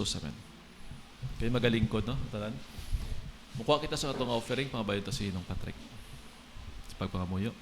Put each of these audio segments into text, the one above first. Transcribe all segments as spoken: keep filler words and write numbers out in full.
Jesus. Amen. Kay magalingkod, no? Tanan. Mukuha kita sa atong offering, pangabayon ta si Ninong Patrick sa pagpangamuyo.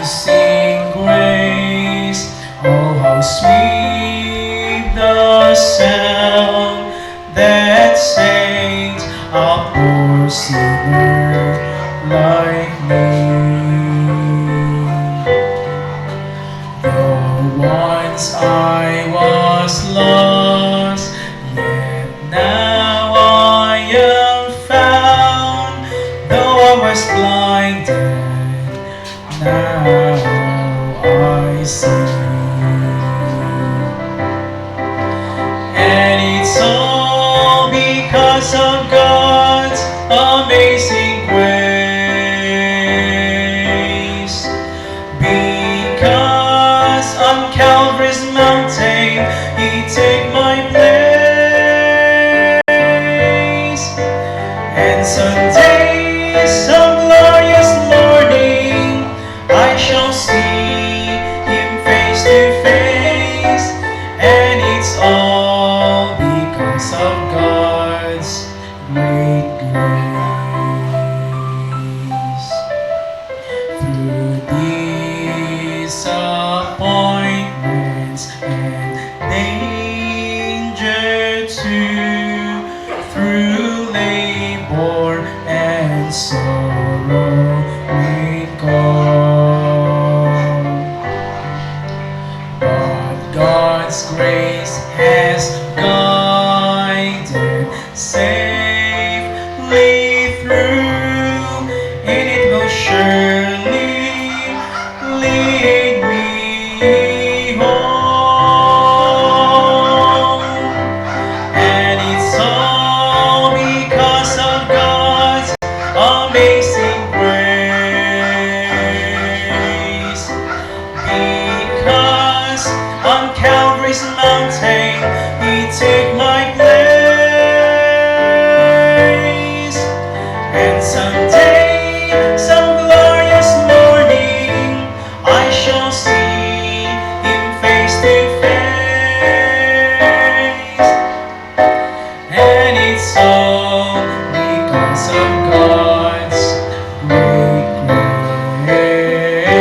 Amazing grace, oh, how sweet the sound that saved a poor sinner like me. Though once I was lost, yet now I am found. Though I was blinded, now I see. And it's all because of God's amazing grace. Because on Calvary's mountain, He took my place. And someday, some glorious morning, I shall see Him face to face. And it's all because of God's great grace. Through disappointments and danger too, through labor and sorrow may come, but God's grace has guided safely through, and it will surely lead me home. And it's all because of God's amazing grace. Because on Calvary's mountain He took my place. And someday, some glorious morning, I shall see Him face to face. And it's all because of God's great grace.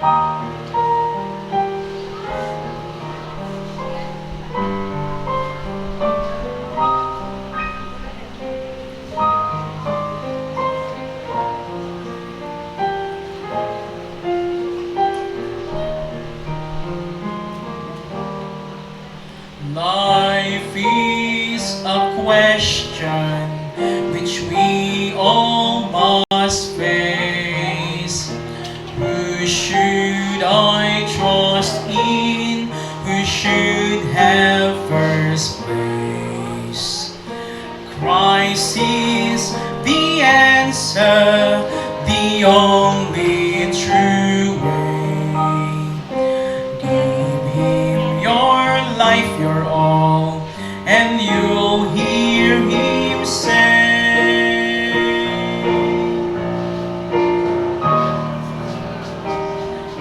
Life is a question which we all must face. Who should I trust in? Who should have first place? Christ is the answer, the only true way. Give him your life, your all, and you'll hear him say,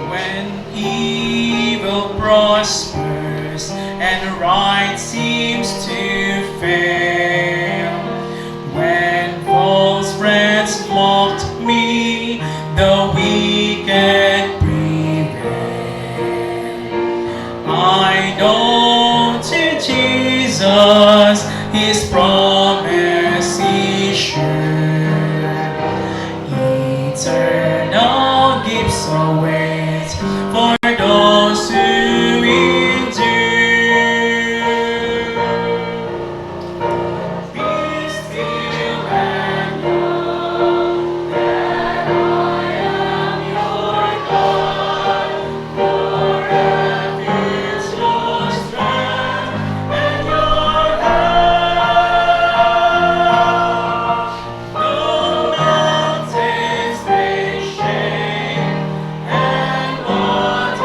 when evil prospers and right seems to fail, when false friends mocked me, the wicked prevail, I know to Jesus his promise is sure. Eternal gifts await for those who endure. Be still and know that I am your God, your refuge, your strength, and your help. Though mountains may shake and waters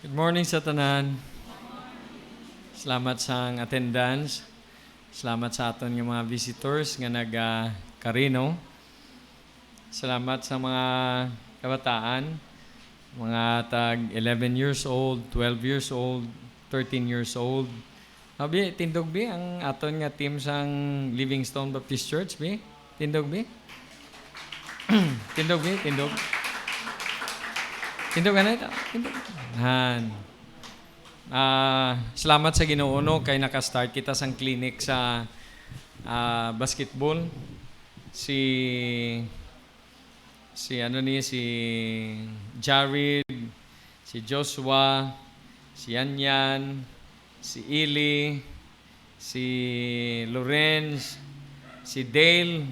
Good morning sa tanan. Salamat sa attendance. Salamat sa aton nga mga visitors nga naga-Carino. Salamat sa mga kabataan, mga tag eleven years old, twelve years old, thirteen years old. Abi, tindog bi ang aton nga team sang Livingstone Baptist Church, bi? Tindog bi? Tindog bi? Tindog. Tindog, ano ito? Tindog. Han. Ah, salamat sa Ginoo, no, kay naka-start kita sang clinic sa, ah, basketball. Si, si ano ni, si Jared, si Joshua, si Yanyan, si Ili, si Lorenz, si Dale,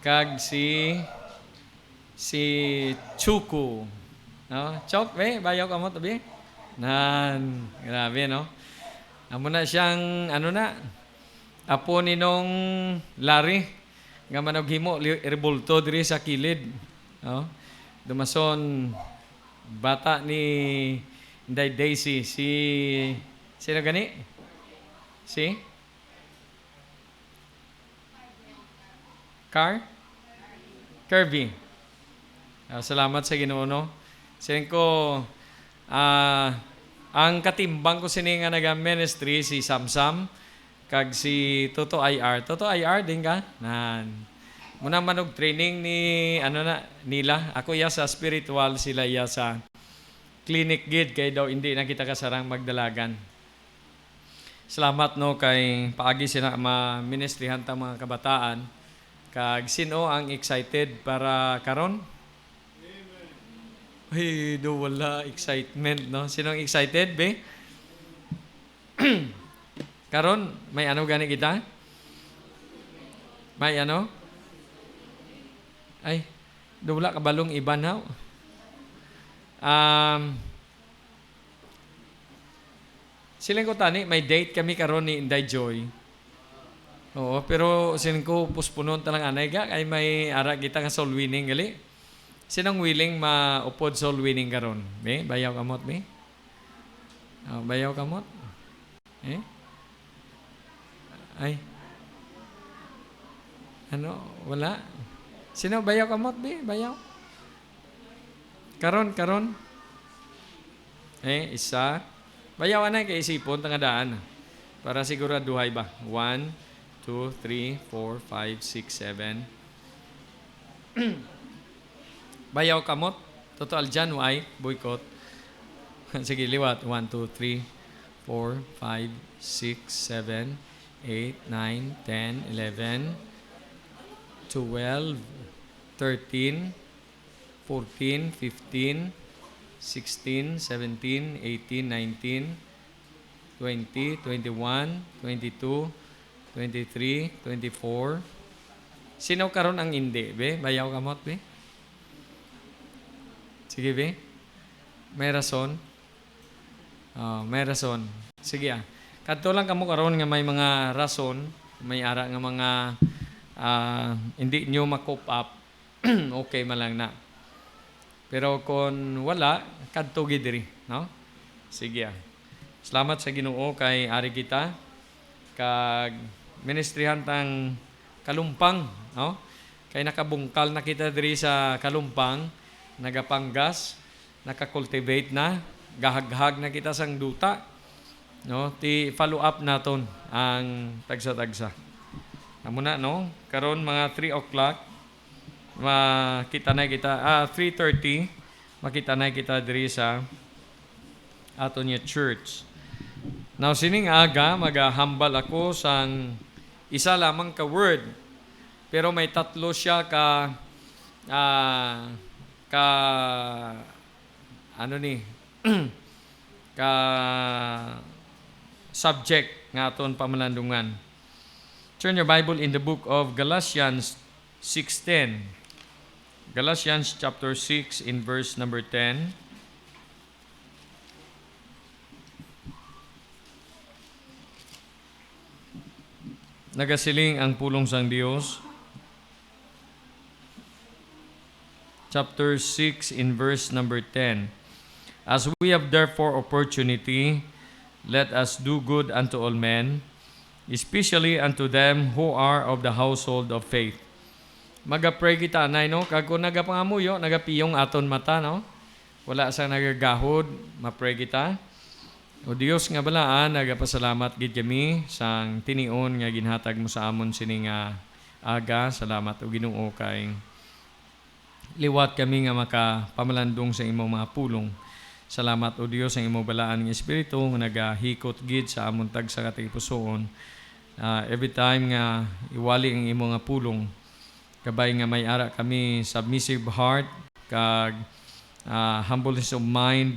kag si, si Chuku. No? Chok, be? Bayaw kamot, be? Nan, grabe, no? Amo na siyang, ano na, apo ni Nong Larry, nga manughimo li-, rebulto diri sa kilid. No? Dumason, bata ni Inday Daisy, si, sino gani? Si? Car? Kirby. Ah, salamat sa Ginoo, no? Siling ko, ah, ang katimbang ko sini nga naga-ministry, si Samsam, kag si Toto I R. Toto I R din ka? Nan. Muna man og training ni, ano na, nila. Ako iya sa spiritual, sila iya sa clinic gid, kay daw hindi na kita kasarang magdalagan. Salamat, no, kay paagi sina ma-ministryhan ta mga kabataan. Kag sino ang excited para karon? Ay, do wala excitement, no? Sino ang excited, be? Karon, may ano gani kita? May ano? Ay, do wala kabalong iban, ha? Um, Siling ko tani, may date kami karon ni Inday Joy. Oo, pero siling ko, puspunon ta lang anay ga, kay may ara kita nga soul winning gali. Sinong willing maupod soul winning karon? Be, bayaw kamot, be? Oh, bayaw kamot? Eh? Ay. Ano? Wala? Sino bayaw kamot, be? Bayaw? Karon, karon. Eh, isa. Bayaw anay kay isipon ta nga daan. Para siguraduhay ba? One, two, three, four, five, six, seven. Bayaw kamot. Total dyan, why? Boycott. Sige, liwat. One, two, three, four, five, six, seven, eight, nine, ten, eleven, twelve, thirteen, fourteen, fifteen, sixteen, seventeen, eighteen, nineteen, twenty, twenty-one, twenty-two, twenty-three, twenty-four. Sino karon ang indi, be? Bayaw kamot, be? Sige, be. May rason? Ah, may rason. Sige, ah. Kadto lang kamo karon nga may mga rason, may ara nga mga, ah, hindi nyo ma-cope up. Okay man lang na. Pero kon wala, kadto gid diri, no? Sige, ah. Salamat sa Ginoo kay ari kita kag ministrihan tang Kalumpang, no? Kay nakabungkal na kita diri sa Kalumpang, nagapanggas, naka-cultivate na, gahaghag na kita sang duta, no? Ti follow up naton ang tagsa-tagsa. Amo na, no? Karon mga three o'clock, makita na kita, ah, three thirty, makita na kita diri sa aton nga church. Now, sining aga, magahambal ako sang isa lamang ka word, pero may tatlo siya ka, ah, ka, ano ni, ka subject nga aton pamalandungan. Turn your Bible in the book of Galatians six ten. Galatians chapter six in verse number ten. Nagasiling ang pulong sang Dios. Chapter six in verse number ten. As we have therefore opportunity, let us do good unto all men, especially unto them who are of the household of faith. Magapray kita, anay, no? Kag kung nagapangamuyo, nagapiyong aton mata, no? Wala sang nagagahod, mapray kita. O Dios nga balaan, nagapasalamat gid kami sang tinion nga ginhatag mo sa amon sini nga aga. Salamat, O Ginoo, kay liwat kami nga makapamalandong sa imo mga pulong. Salamat, O Dios, ang imo balaan nga Espiritu nga nagahikot gid sa amon tagsa ka tagipusoon. Ah, every time nga iwali ang imo nga pulong, kabay nga may ara kami submissive heart kag, ah, humbleness of mind,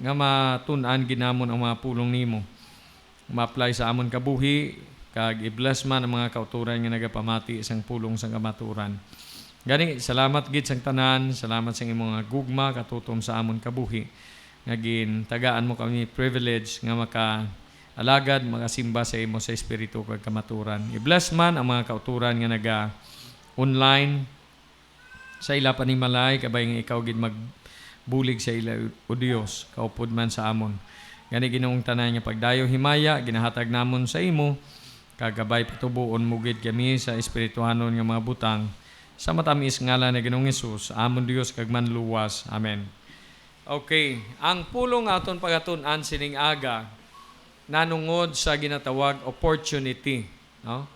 nga matun-an gid namon ang mga pulong nimo, ma-apply sa amon kabuhi, kag i-bless man ang mga kautoran nga nagapamati sang pulong sang kamaturan. Gani, salamat gid sang tanan, salamat sang imo nga gugma katutom sa amon kabuhi, nga gintagaan mo kami privilege nga maka-alagad, makasimba sa imo sa espiritu kag kamaturan. I-bless man ang mga kautoran nga naga-online, sa ila panimalay, kabay nga ikaw gid magbulig sa ila, O Dios, kaupod man sa amon. Gani, Ginoong tanan nga pagdayo himaya, ginahatag namon sa imo, kag kabay patuboon mo gid kami sa espirituhanon nga mga butang, sa matamis ngalan ni Ginoong Jesus, amon Dios kag Manluwas. Amen. Okay, ang pulong nga aton pagatun-an sining aga nanungod sa ginatawag opportunity, no?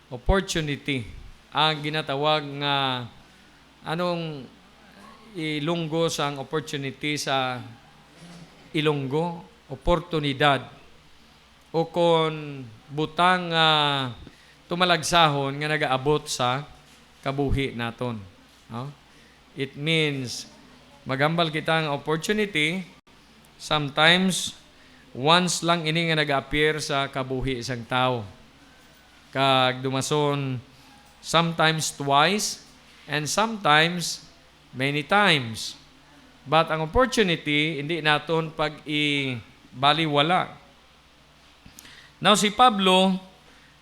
Opportunity. Ang ginatawag nga, anong Ilonggo sang opportunity sa Ilonggo? Oportunidad. O kon butang nga tumalagsahon nga nagaabot sa kabuhi naton, no? It means, maghambal kita nga opportunity, sometimes, once lang ini nga nag-appear sa kabuhi sang tawo. Kag dumason, sometimes twice, and sometimes many times. But ang opportunity, hindi naton pag-ibaliwala. Now, si Pablo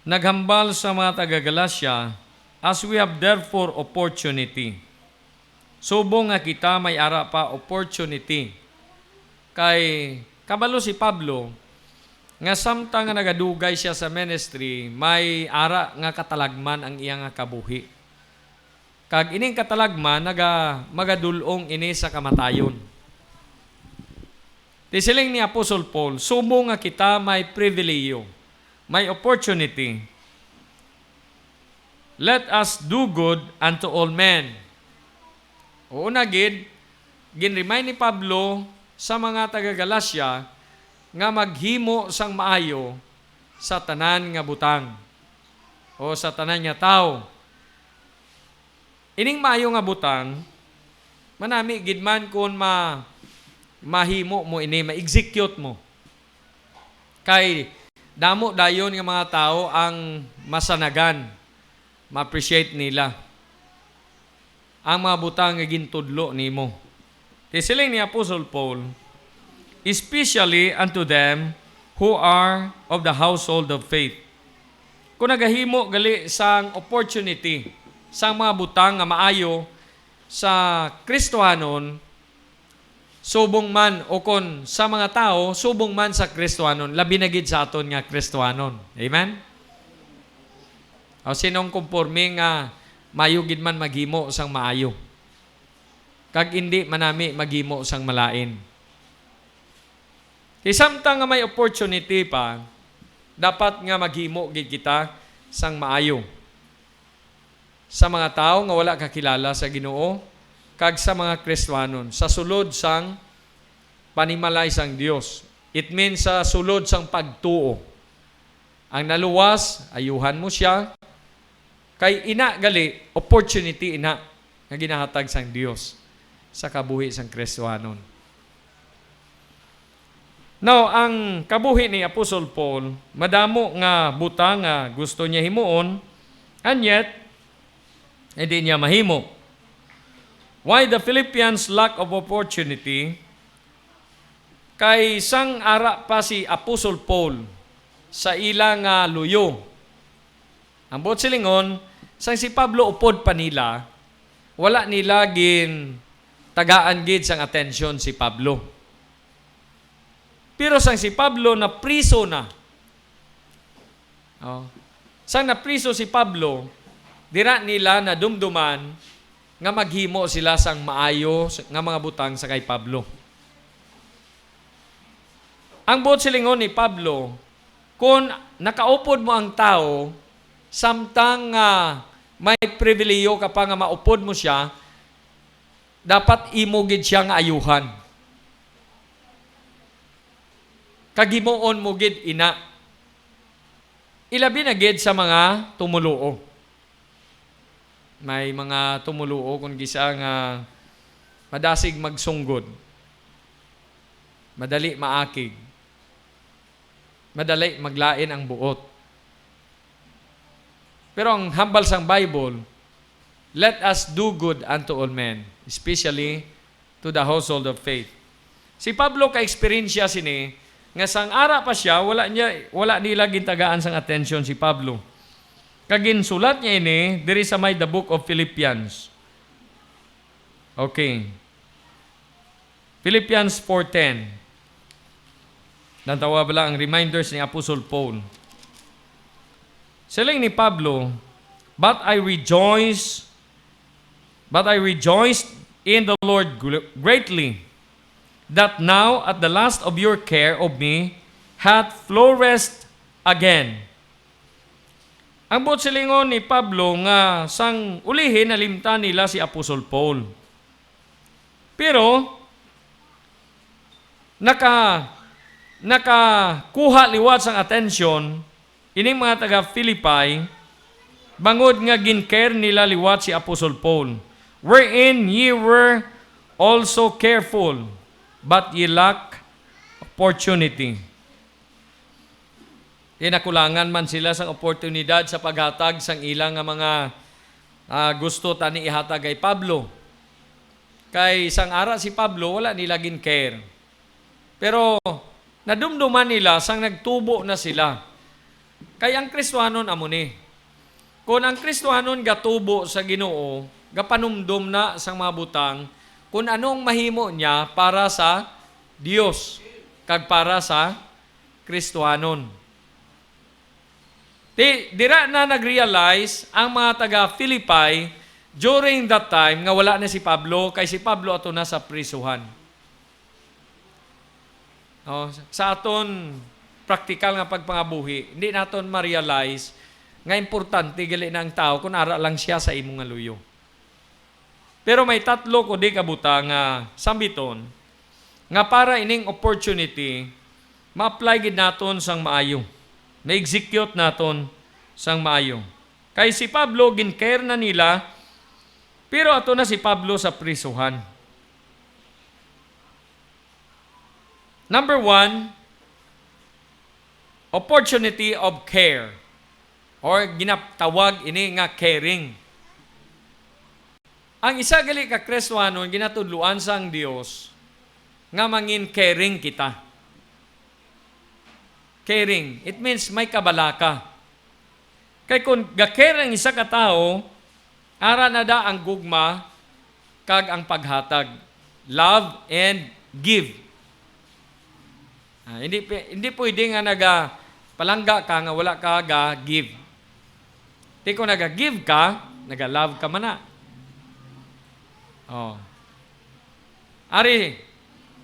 naghambal sa mga taga-Galacia, "As we have therefore opportunity." Subong nga kita may ara pa opportunity. Kay kabalo si Pablo nga samtang nga nagadugay sia sa ministry, may ara nga katalagman ang iya nga kabuhi. Kag ining katalagman naga-, magadul-ong ini sa kamatayon. Ti siling ni Apostol Paul, "Subong nga kita may pribilehiyo, may opportunity, let us do good unto all men." Oo na gid, ginremind ni Pablo sa mga taga-Galacia nga maghimo sang maayo sa tanan nga butang o sa tanan nga tawo. Ining maayo nga butang, manami gid man kon ma-, mahimo mo ini, ma-execute mo. Kay damo dayon nga mga tawo ang masanagan, ma-appreciate nila ang mga butang nga gintudlo nimo. Kay siling ni Apostle Paul, "Especially unto them who are of the household of faith." Kung nagahimo gali sang opportunity sang mga butang nga maayo sa Kristohanon, subong man, o kon sa mga tawo, subong man sa Kristohanon, labi na gid sa aton nga Kristohanon. Amen? O sinong kumporme nga maayo gid man maghimo sang maayo, kag indi manami maghimo sang malain. Kay samtang nga may opportunity pa, dapat nga maghimo gid kita sang maayo sa mga tawo nga wala kakilala sa Ginoo kag sa mga Kristiyanon sa sulod sang panimalay sang Dios. It means sa sulod sang pagtuo. Ang naluwas, ayuhan mo sia. Kay ina gali, opportunity ina nga ginahatag sang Dios sa kabuhi sang Kristohanon. Now, ang kabuhi ni Apostle Paul, madamo nga butang nga gusto niya himuon, and yet, hindi niya mahimo. Why the Philippians lack of opportunity? Kay sang ara pa si Apostle Paul sa ila nga luyo, ang buot silingon, sang si Pablo upod pa nila, wala nila gintagaan gid sang atensyon si Pablo. Pero sang si Pablo napriso na, oh, sang napriso si Pablo, dira nila nadumduman nga maghimo sila sang maayo nga mga butang sa kay Pablo. Ang buot silingon ni Pablo, kon nakaupod mo ang tawo, samtang nga may pribilehiyo ka pa nga maupod mo sia, dapat imo gid sia nga ayuhan. Kag himuon mo gid ina. Ilabi na gid sa mga tumoluo. May mga tumoluo kon gisa nga madasig magsunggod, madali maakig, madali maglain ang buot. Pero ang hambal sang Bible, "Let us do good unto all men, especially to the household of faith." Si Pablo ka-eksperyensya sini nga sang ara pa sia, wala niya, wala nila gintagaan sang atensyon si Pablo. Kag ginsulat niya ini diri sa may the book of Philippians. Okay. Philippians four ten. Natawa bala ang reminders ni Apostol Paul. Siling ni Pablo, "But I rejoice, but I rejoiced in the Lord gr-, greatly, that now at the last of your care of me hath flourished again." Ang buot silingon ni Pablo nga sang ulihi nalimtan nila si Apostol Paul. Pero naka-, nakakuha liwat sang atensyon ining mga taga Philippi, bangod nga gin-care nila liwat si Apostol Paul, "Wherein ye were also careful, but ye lack opportunity." Kay nakulangan man sila sang oportunidad sa paghatag sang ila nga mga, ah, gusto tani ihatag kay Pablo. Kay sang ara si Pablo, wala nila gin-care. Pero nadumduman nila sang nagtubo na sila. Kay ang Kristohanon amo ni. Kon ang Kristohanon gatubo sa Ginoo, gapanumdom na sang mga butang kon ano ang mahimo niya para sa Dios kag para sa Kristohanon. Di, dira na nag-realize ang mga taga Philippi during that time nga wala na si Pablo, kay si Pablo ato na sa prisuhan. No, sa aton praktikal nga pagpangabuhi, hindi naton ma-realize nga importante gali na ang tawo kung ara lang siya sa imo nga luyo. Pero may tatlo ko di kabuta nga sambiton nga para ining opportunity ma-apply gid naton sang maayo, ma-execute naton sang maayo. Kay si Pablo, gin-care na nila, pero ato na si Pablo sa prisuhan. Number one, opportunity of care, or ginatawag ini nga caring. Ang isa gali ka Kristohanon ginatudloan sang Dios nga mangin caring kita. Caring, it means may kabalaka. Kay kon ga-care ang isa ka tawo, ara na da ang gugma kag ang paghatag. Love and give. Ah, hindi pi-, hindi pwede nga naga palangga ka nga wala ka ga give. Ti kon naga give ka, naga love ka man na. Oh. Ari,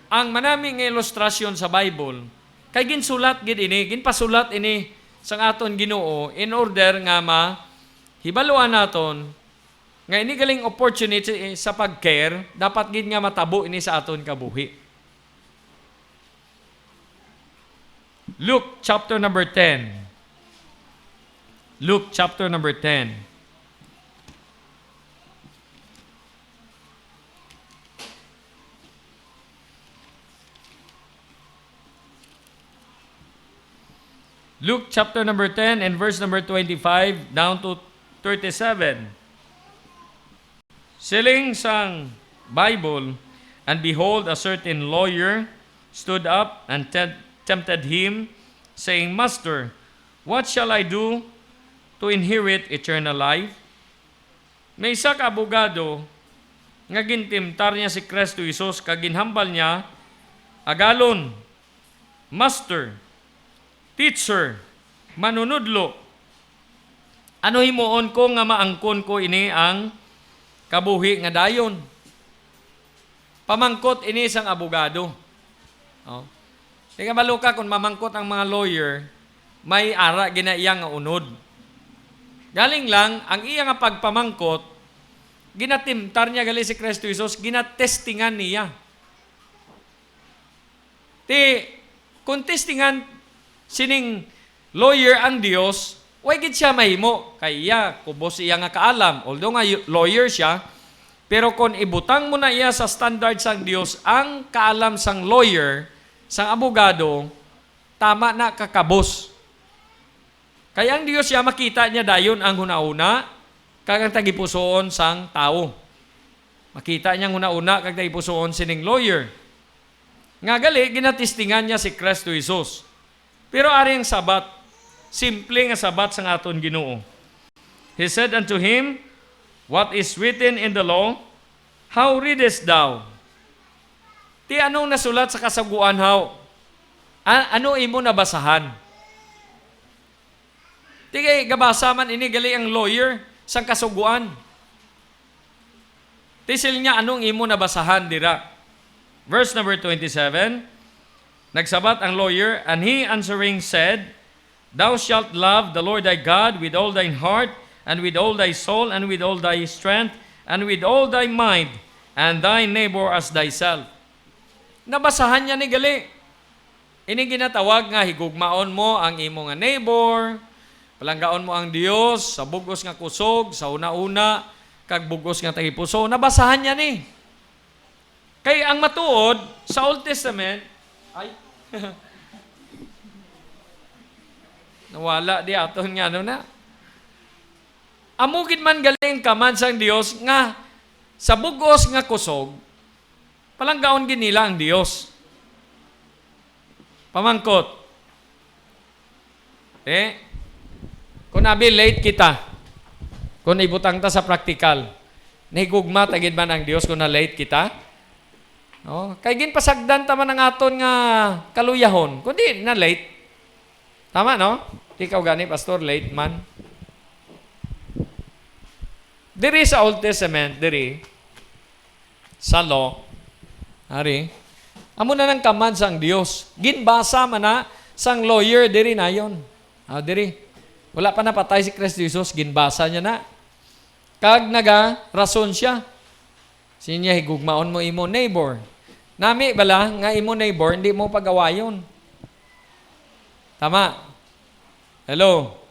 ang manami nga ilustrasyon sa Bible, kay ginsulat gid ini, ginpasulat ini sang aton Ginoo in order nga mahibaluan naton nga ini galing opportunity sa pag-care, dapat gid nga matabo ini sa aton kabuhi. Luke chapter number ten. Luke chapter number ten. Luke chapter number ten and verse number twenty-five down to thirty-seven. Siling sang Bible, "And behold, a certain lawyer stood up and tem-, tempted him, saying, 'Master, what shall I do to inherit eternal life?'" May isa ka abogado nga gintimtar niya si Kristo Jesus kag ginhambal niya, "Agalon, "Master, teacher, manunudlo, ano himuon ko nga maangkon ko ini ang kabuhi nga dayon?" Pamangkot ini sang abogado. Oh. Di kabalo ka, kung mamangkot ang mga lawyer, may ara gina iya nga unod. Galing lang, ang iya nga pagpamangkot, ginatimtar niya gali si Kristo Jesus, ginatestingan niya. Ti, kung testingan sining lawyer ang Dios, way gid siya mahimo. Kay iya, kubos iya nga kaalam. Although nga y-, lawyer siya, pero kung ibutang mo na iya sa standard sang Dios, ang kaalam sang lawyer, sang abogado, tama na kakabos. Kay ang Dios siya, makita niya dayon ang hunahuna kag ang tagipusoon sang tawo. Makita niya ang hunahuna kag tagipusoon sining lawyer. Nga gali, ginatistingan niya si Kristo Jesus. Pero ari ang sabat, simple nga sabat sang aton Ginoo. He said unto him, "What is written in the law? How readest thou?" Ti, anong nasulat sa Kasugoan, haw? A-, ano imo nabasahan? Ti kay gabasa man ini gali ang lawyer sang Kasugoan. Ti siling niya, "Anong imo nabasahan dira?" Verse number twenty-seven, nagsabat ang lawyer, and he answering said, "Thou shalt love the Lord thy God with all thine heart, and with all thy soul, and with all thy strength, and with all thy mind, and thy neighbor as thyself." Nabasahan niya ni gali. Ini ginatawag nga higugmaon mo ang imo nga neighbor, palanggaon mo ang Dios sa bug-os nga kusog, sa una-una, kag bug-os nga tagipuso. Nabasahan niya ni. Kay ang matuod sa Old Testament, ay, nawala di aton nga ano na. Amo gid man gali ang command sang Dios nga sa bug-os nga kusog, palanggaon gid nila ang Dios. Pamangkot. Eh, kung abi late kita, kung ibutang ta sa praktikal, nahigugma ta gid man ang Dios kung na-late kita? No? Kay ginpasagdan ta man ang aton nga kaluyahon, kundi na-late. Tama, no? Ikaw gani, pastor, late man. Diri sa Old Testament, diri, sa law, ari, amo na nang command sang Dios. Ginbasa man na sang lawyer diri nayon. Ah, diri. Wala pa napatay si Kristo Jesus, ginbasa niya na. Kag nagarason siya. Sinya, higugmaon mo imo neighbor. Nami bala nga imo neighbor, hindi mo pag-awayon. Tama. Hello.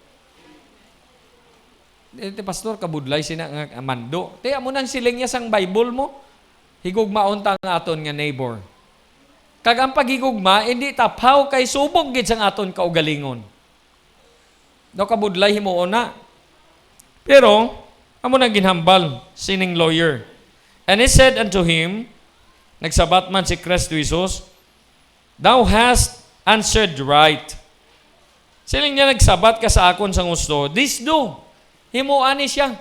Eh, ti pastor, kabudlay sina nga mando. Ti, amo nang siling niya sang Bible mo, higugmaon ta nga aton nga neighbor. Kag ang paghigugma, hindi taphaw kay subong gid sang aton kaugalingon. Daw kabudlay himuon na. Pero, amo na ginhambal sining lawyer. And he said unto him, nagsabat man si Kristo Jesus, "Thou hast answered right." Siling niya, "Nagsabat ka sa akon sang husto. This do." Himuan ni siya.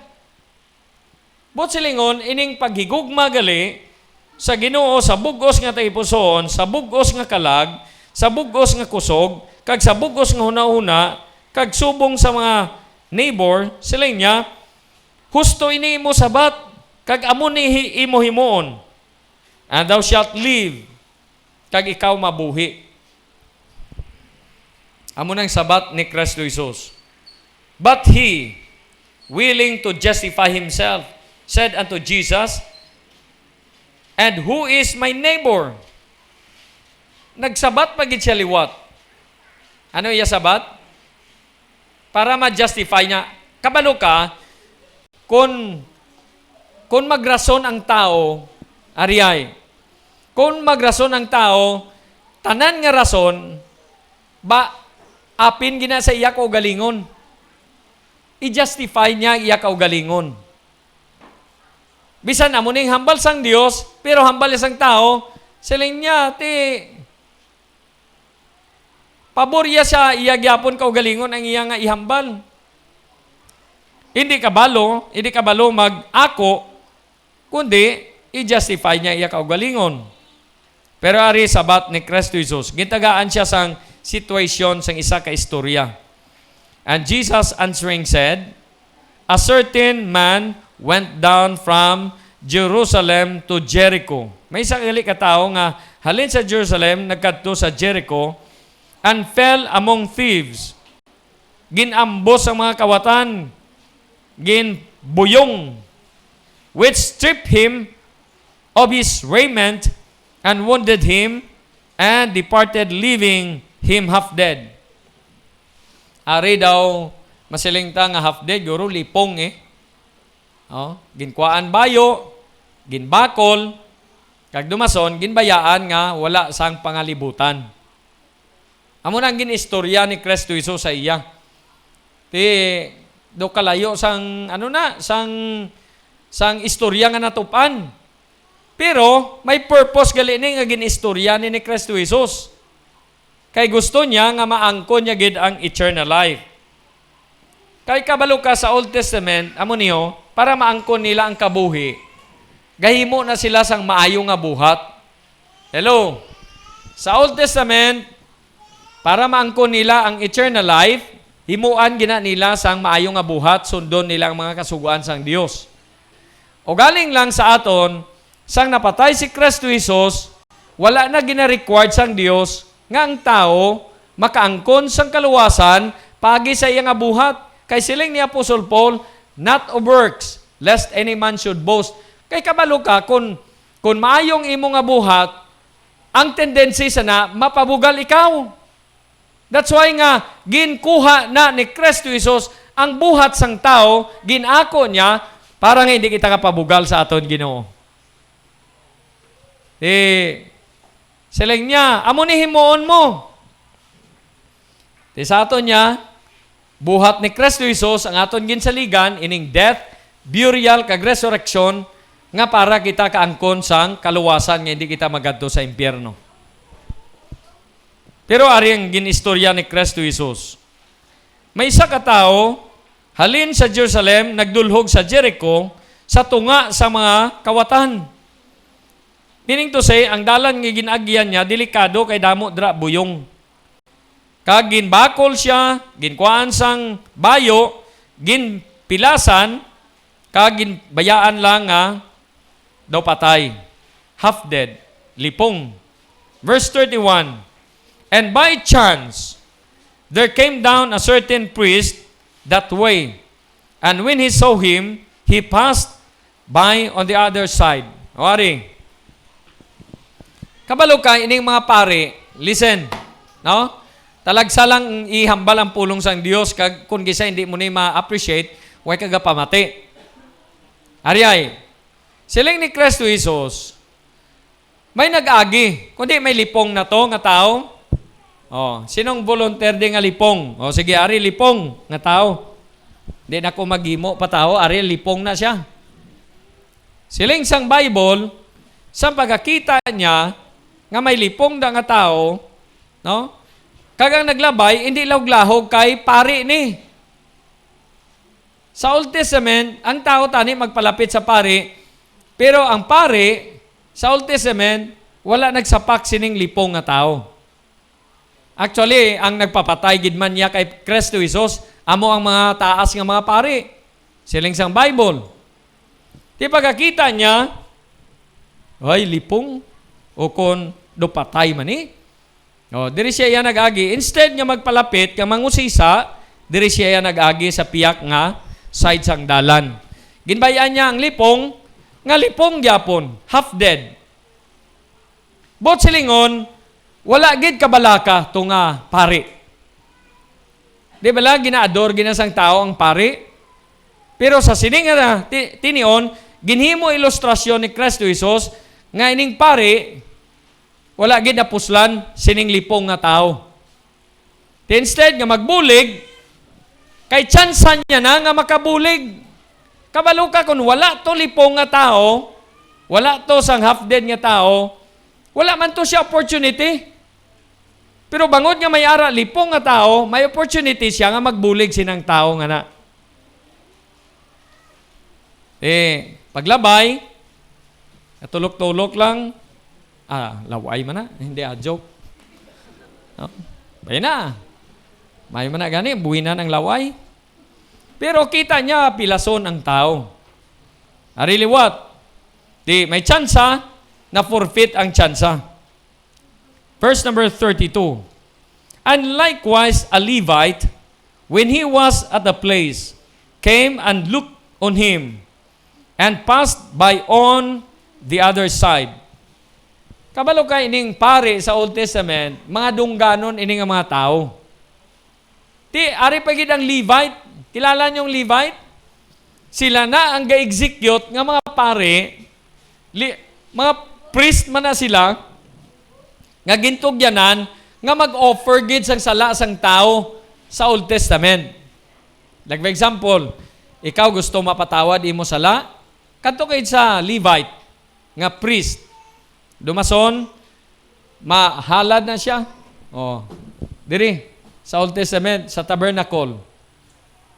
Buot silingon, ining paghigugma gali sa Ginoo sa bug-os nga tagipusoon, sa bug-os nga kalag, sa bug-os nga kusog, kag sa bug-os nga hunahuna, kag subong sa mga neighbor, siling niya, "Husto ini imo sabat, kag amo ni hi-, imo himuon, and thou shalt live." Kag ikaw mabuhi. Amo nang sabat ni Kristo Jesus. But he, willing to justify himself, said unto Jesus, "And who is my neighbor?" Nagsabat pa gid siya liwat. Ano iya sabat? Para ma-justify niya. Kabalo ka, Kon, kon magrason ang tawo, ari ay, kon magrason ang tawo, tanan nga rason, ba, apin gina sa iya kaugalingon. I-justify niya iya kaugalingon. Bisan amo ning hambal sang Dios, pero hambal niya sang tawo, siling niya, ti, pabor iya sa iya gyapon kaugalingon ang iya nga ihambal. Hindi kabalo, hindi kabalo mag-ako, kundi i-justify niya iya kaugalingon. Pero ari sabat ni Cristo Jesus, gintagaan siya sang sitwasyon sang isa ka istorya. And Jesus answering said, "A certain man went down from Jerusalem to Jericho." May isa gali ka tawo nga halin sa Jerusalem nagkadto sa Jericho and fell among thieves. Ginambos ang mga kawatan, ginbuyong, which stripped him of his raiment and wounded him, and departed, leaving him half dead. Ari daw, masiling ta nga half dead, guro lipong eh. Oh, ginkuhaan bayo, ginbakol, kag dumason, ginbayaan nga wala sang pangalibutan. Amo na ang gin-istorya ni Cristo Jesus sa iya. Ti, do kalayo sang, ano na, sang, sang istorya nga natupan. Pero may purpose gali ni nga gin-istorya ni, ni Cristo Jesus. Kay gusto niya nga maangkon niya gid ang eternal life. Kay kabalo ka sa Old Testament, amo niyo, para maangkon nila ang kabuhi, gahimo na sila sang maayo nga buhat. Hello? Sa Old Testament, para maangkon nila ang eternal life, himuan gina nila sang maayo nga buhat, sundon nila ang mga kasugoan sang Dios. O galing lang sa aton, sang napatay si Cristo Jesus, wala na gina-required sang Dios nga ang tawo makaangkon sang kaluwasan paagi sa iya nga buhat. Kay siling ni Apostol Paul, "Not of works, lest any man should boast." Kay kabalo ka, kun, kun maayo ang imo nga buhat, ang tendency sana mapabugal ikaw. That's why nga ginkuha na ni Cristo Jesus ang buhat sang tawo, gin-ako niya para nga hindi kita kapabugal sa aton Ginoo. Eh, siling niya, "Amo ni himuon mo." Ti sa aton niya, buhat ni Cristo Jesus ang aton ginsaligan ining death, burial, kag resurrection, nga para kita kaangkon sang kaluwasan nga hindi kita magadto sa impyerno. Pero ari ang gin-istorya ni Cristo Jesus. May isa ka tawo halin sa Jerusalem nagdulhog sa Jericho sa tunga sa mga kawatan. Meaning to say, ang dalan nga gin-agian niya delikado kay damo dira buyong. Kag ginbakol sia, ginkuhaan sang bayo, ginpilasan, kag ginbayaan lang nga daw patay, half dead, lipong. Verse thirty-one, "And by chance there came down a certain priest that way, and when he saw him, he passed by on the other side." O, ari. Kabalo ka, ining mga pari, listen, no? Talagsa lang ihambal ang pulong sang Dios, kag kung gisa hindi mo ni ma-appreciate, way ka gapamati. Ari ay, siling ni Cristo Jesus, "May nag-agi, kundi may lipong na to nga tawo." Oh, sinong volunteer di nga lipong? Oh, sige, ari lipong nga tawo. Di na ko maghimo pa tawo, ari lipong na siya. Siling sang Bible, sa pagkakita niya nga may lipong da nga tawo, no? Kag ang naglabay, hindi lahuglahog kay pari ni. Sa Old Testament, ang tawo tani magpalapit sa pari, pero ang pari sa Old Testament wala nagsapak sining lipong nga tawo. Actually, ang nagpapatay gid man niya kay Cristo Jesus amo ang mga taas nga mga pari. Siling sang Bible. Di pagkakita niya, "Ay, lipong, o kon do patay man ni." Oh, diri siya iya nag-agi. Instead nga magpalapit nga mangusisa, diri siya iya nag-agi sa piyak nga side sang dalan. Ginbayaan niya ang lipong, nga lipong gyapon, half dead. Buot silingon, wala gid kabalaka to nga pari. Di bala ginaador gina sang tawo ang pari? Pero sa sini nga ti-, tinion, ginhimo ilustrasyon ni Cristo Jesus nga ining pari wala gid napuslan sining lipong nga tawo. Ti instead nga magbulig, kay tsansa niya na nga makabulig. Kabalo ka, kun wala to lipong nga tawo, wala to sang half dead nga tawo, wala man to siya opportunity. Pero bangod nga may ara lipong nga tawo, may opportunity siya nga magbulig sinang tawo nga na. Eh, paglabay, katulok-tulok lang, Ah, laway man na. Hindi, ah, joke. No? Bay na. May man na gani, buhinan ang laway. Pero kita niya, pilason ang tao. Ari liwat. Di, may tsansa, na-forfeit ang tsansa. Verse number thirty-two. And likewise a Levite, when he was at the place, came and looked on him, and passed by on the other side. Kabalo ka, ining pari sa Old Testament, mga dungganon ini nga mga tawo. Ti, ari pa gid ang Levite. Kilala niyo ang Levite? Sila na ang ga-execute nga mga pari, li-, mga priest man na sila, nga gintugyanan nga mag-offer gid sang sala sang tawo sa Old Testament. Like, for example, ikaw gusto mapatawad imo sala, kadto ka sa Levite nga priest. Dumason, mahalad na siya. Oh, diri, sa Old Testament, sa tabernacle.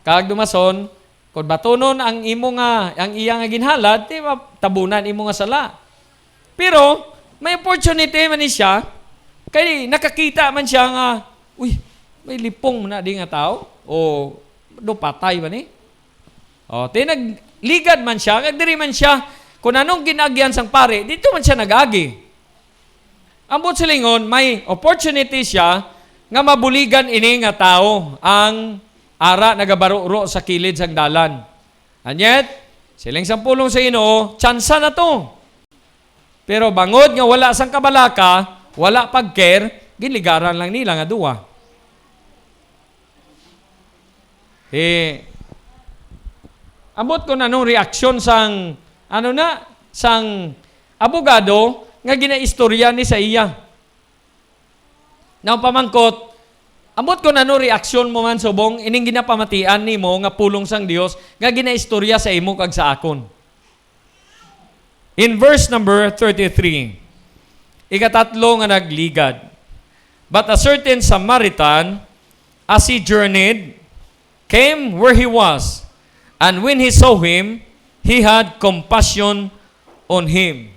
Kag dumason, kung batunon ang imo nga, ang iya nga ginhalad, di ba, tabunan imo nga sala. Pero, may opportunity man ni siya, kay nakakita man siya nga, "Uy, may lipong man na di nga tao." O, do patay ba ni? O, ti nagligad man siya, kag diri man siya, kung anong gin-agyan sang pari, dito man siya nag-agi. Ambot silingon, may opportunity siya nga mabuligan ini nga tawo ang ara nagabaruro sa kilid sang dalan. And yet, siling sang pulong sa Ginoo, tsansa na to. Pero bangod nga wala sang kabalaka, wala pag-care, ginligaran lang nila nga duwa. Eh, ambot ko na nung reaksyon sang, ano na, sang abogado nga ginaistorya ni sa iya. Now, pamangkot, ambot ko na nung reaksyon mo man subong ining ginapamatian nimo nga pulong sang Dios nga ginaistorya sa imo kag sa akon. In verse number thirty-three, ikatatlo nga nagligad, "But a certain Samaritan, as he journeyed, came where he was, and when he saw him, he had compassion on him."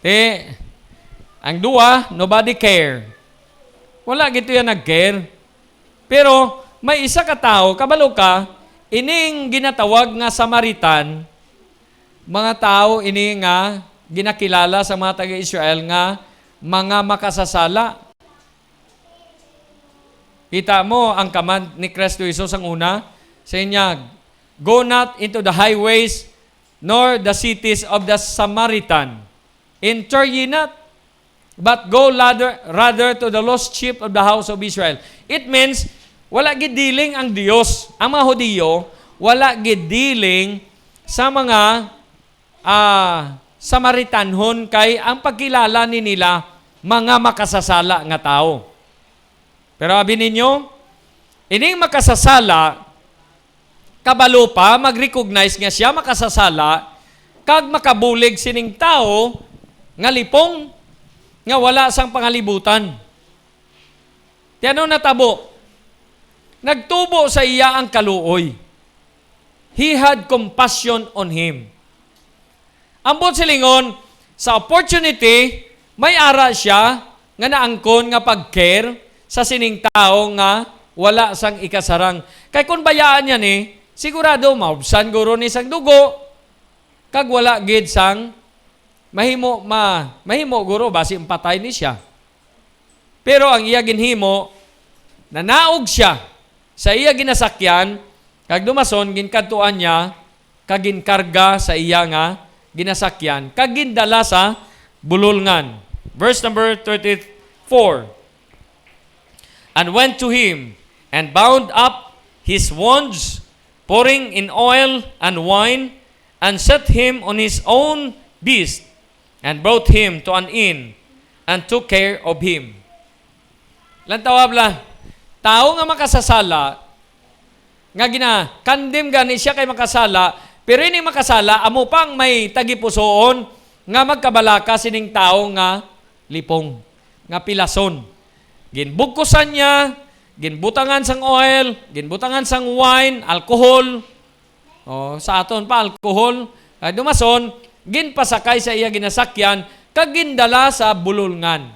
Eh, ang duwa, nobody care. Wala gito yan nag-care. Pero may isa ka tawo, kabalo ka, ining ginatawag nga Samaritan, mga tawo ini nga ginakilala sa mga taga-Israel nga mga makasasala. Kita mo ang command ni Kristo Jesus ang una, sa inyag, "Go not into the highways nor the cities of the Samaritan. Enter ye not, but go rather, rather to the lost sheep of the house of Israel." It means, wala gid dealing ang Dios, ang mga Hudiyo, wala gid dealing sa mga, ah, Samaritanhon, kay ang pagkilala ni nila, mga makasasala nga tawo. Pero abi ninyo, ining makasasala, kabalo pa, mag-recognize nga siya makasasala, kag makabulig sining tawo nga lipong, nga wala sang pangalibutan. Ti ano natabo? Nagtubo sa iya ang kaluoy. He had compassion on him. Ambot silingon, sa opportunity, may ara siya nga naangkon nga pag-care sa sining tawo nga wala sang ikasarang. Kay kung bayaan niya ni, sigurado maubsan guro ni sang dugo, kag wala gid sang mahimo, ma-, mahimo guro basi patay ni siya. Pero ang iya ginhimo, nanaog siya sa iya ginasakyan, kag dumason ginkadtuan niya, kag ginkarga sa iya nga ginasakyan, kag gindala sa bulolngan. Verse number thirty-four. And went to him, and bound up his wounds, pouring in oil and wine, and set him on his own beast, and brought him to an inn, and took care of him. Lantawa bala, tawo nga makasasala, nga gina-condemn gani siya kay makasala, pero ini makasala, amo pang may tagipusoon nga magkabalaka sining tawo nga lipong, nga pilason. Ginbugkusan niya, ginbutangan sang oil, ginbutangan sang wine, alcohol. Oh, sa aton pa, alcohol. Kay dumason, ginpasakay sa iya ginasakyan, kag gindala sa bulolngan.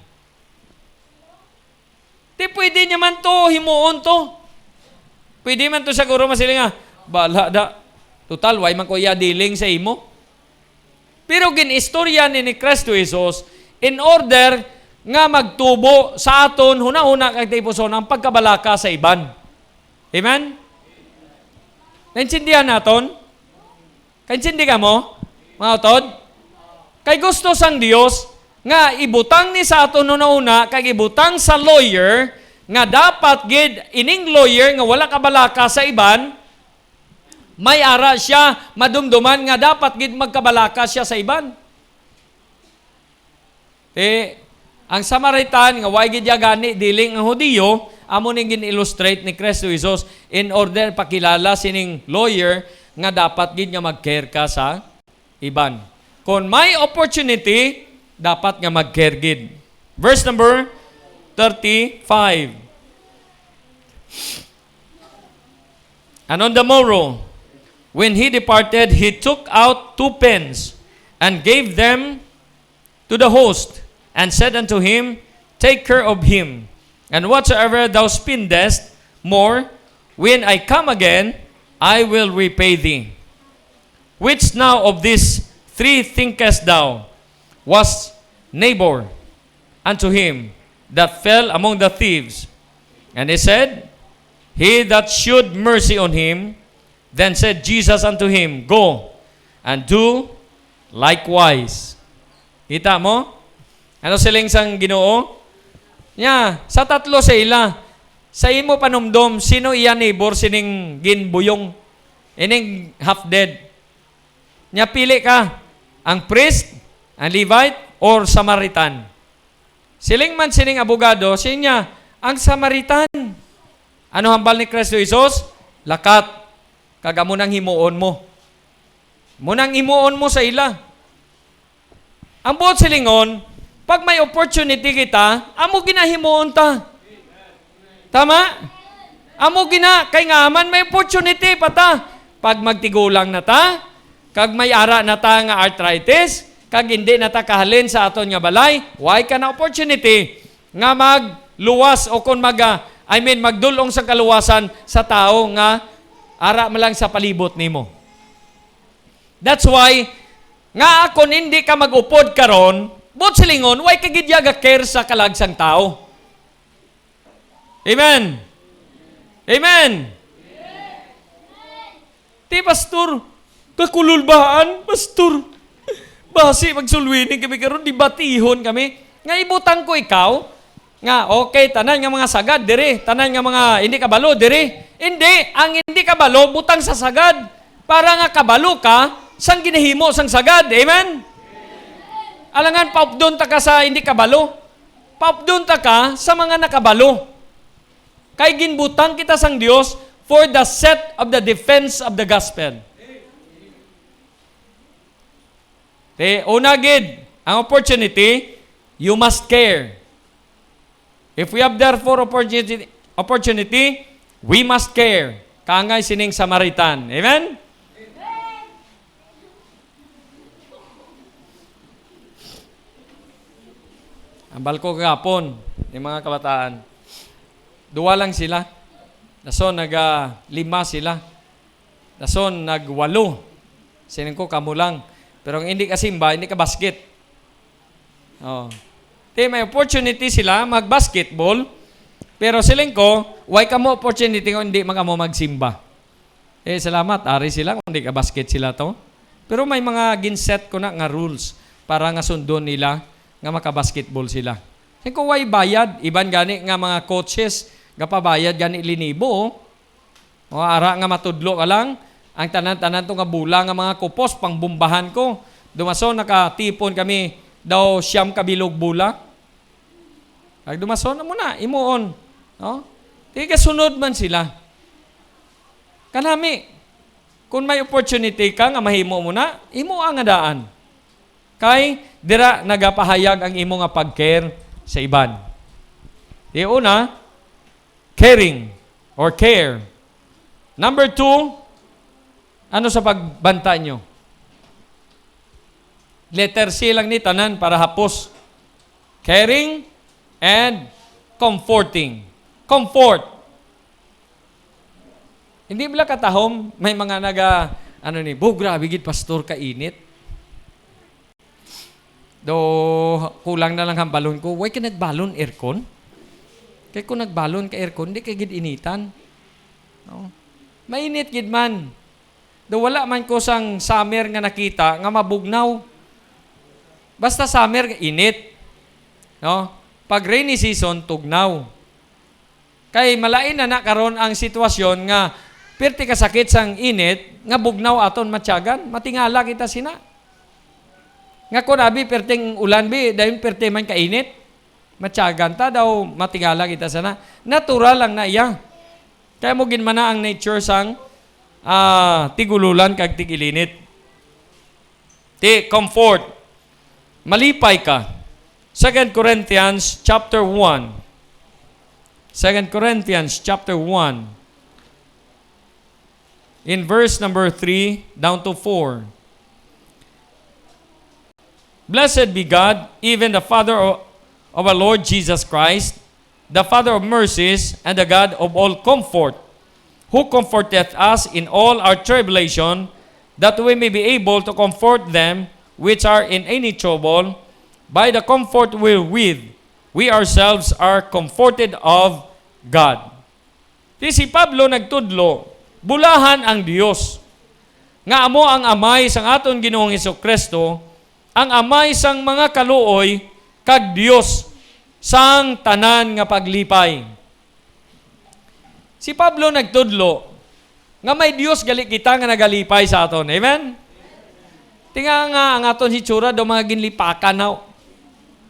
Ti pwede niya man to, himuon to. Pwede man to siguro masiling nga, "Bala da. Total, way man ko iya dealing sa imo." Pero gin-istorya ni, ni Cristo Jesus in order nga magtubo sa aton hunahuna kag tipuson ang pagkabalaka sa iban. Amen? Naintindihan naton? Kaintindi kamo, mga utod? Kay gusto sang Dios nga ibutang ni sa aton hunahuna kag ibutang sa lawyer nga dapat gid ining lawyer nga wala kabalaka sa iban, may ara siya madumduman nga dapat gid magkabalaka siya sa iban. Ti, ang Samaritan nga way gid ya gani dealing ang Hudiyo, amo ning gin-illustrate ni Cristo Jesus in order pakilala sining lawyer nga dapat gid nga mag-care ka sa iban. Kon may opportunity, dapat nga mag-care gid. Verse number thirty-five. And on the morrow, when he departed, he took out two pence and gave them to the host, and said unto him, "Take care of him, and whatsoever thou spendest more, when I come again, I will repay thee." Which now of these three thinkest thou was neighbor unto him that fell among the thieves? And he said, "He that shewed mercy on him." Then said Jesus unto him, "Go, and do likewise." Kita mo? Ano siling sang Ginoo? Nya, sa tatlo sa ila, sa imo panumdom, sino iya neighbor sining ginbuyong? Ining half dead. Nya, pili ka, ang priest, ang Levite, or Samaritan. Siling man sining abogado, siling niya, "Ang Samaritan." Ano hambal ni Cristo Jesus? "Lakat, kag amo nang himuon mo. Amo nang himuon mo sa ila." Ang buot silingon, pag may opportunity kita, amo ginahimuon ta. Tama? Amo gina, kay nga man may opportunity pa ta. Pag magtigulang na ta, kag may ara na ta nga arthritis, kag hindi na ta kahalin sa aton nga balay, way ka na opportunity nga magluwas o kon mag, ah, I mean, magdul-ong sa kaluwasan sa tawo nga ara man lang sa palibot nimo. That's why, nga kon hindi ka mag-upod karon, buot silingon, way ka gid ya ga-care sa kalag sang tawo. Amen. Amen. Ti, pastor, kakululbaan, pastor. Basi magsulwini kami karon, dibatihon kami. Nga ibutang ko ikaw, nga, okay, tanan nga mga sagad diri, tanan nga mga hindi kabalo diri. Hindi, ang hindi kabalo, butang sa sagad. Para nga kabalo ka sang ginahimo sang sagad. Amen? Alangan, paupdon ta ka sa hindi kabalo. Paupdon ta ka sa mga nakabalo. Kay ginbutang kita sang Dios for the set of the defense of the gospel. Ti, una gid, ang opportunity, you must care. If we have therefore opportunity, opportunity, we must care. Kaangay sining Samaritan. Amen? Ang balko kagapon, yung mga kabataan, duwa lang sila. Dason, naga lima sila. Dason, nagwalo. Siling ko, "Kamo lang." Pero ang hindi kasimba, hindi ka basket. Oh. Ti, may opportunity sila mag-basketball. Pero siling ko, way kamo opportunity kung hindi man kamo magsimba. Eh, salamat, ari sila kung di ka basket sila to. Pero may mga ginset ko na nga rules para nga sundon nila nga makabasketball sila. Kung way bayad, iban gani nga mga coaches, gapabayad gani linibo, oh. O, ara nga matudlo ka lang, ang tanan-tanan to nga bola nga mga kupos, pangbombahan ko. Dumason, nakatipon kami daw siyam ka bilog bola. Kag dumason na mo na, imuon. No? Kay kasunod man sila. Kanami, kung may opportunity ka nga mahimo mo na, imo ang nga daan. Kay dira nagapahayag ang imo nga pag-care sa iban. Di una, caring or care. Number two, ano sa pagbanta nyo? Letter C lang ni tanan para hapos. Caring and comforting. Comfort. Hindi bala katahom, may mga naga, ano ni, "Bo, grabe gid, pastor, kainit." Do, kulang na lang hambalon ko, "Why ka nagbalon aircon? Kay kung nagbalon ka aircon, di ka gid initan." No? Mainit gid man. Do, wala man ko sang summer nga nakita nga mabugnaw. Basta summer, init. No? Pag rainy season, tugnaw. Kay malain na na karon ang sitwasyon nga pirti ka sakit sang init nga bugnaw aton matyagan, matingala kita sina. Nga kun abi pirting ulan bi, dayon pirti man ka init, matyagan ta daw, matingala kita sana. Natural lang na iya. Kaya mo ginmana ang nature sang, ah, tigululan kag tigilinit. Ti, comfort. Malipay ka. Second Corinthians chapter one. Second Corinthians chapter one, in verse number three down to four. "Blessed be God, even the Father of, of our Lord Jesus Christ, the Father of mercies and the God of all comfort, who comforteth us in all our tribulation, that we may be able to comfort them which are in any trouble by the comfort wherewith we ourselves are comforted of God." Di si Pablo nagtudlo, bulahan ang Dios, nga amo ang Amay sang aton Ginoong Jesu-Cristo, ang Amay sang mga kaluoy, kag Dios sang tanan nga paglipay. Si Pablo nagtudlo nga may Dios gali kita nga nagalipay sa aton. Amen? Tinga nga ang aton hitsura daw mga ginlipakan na.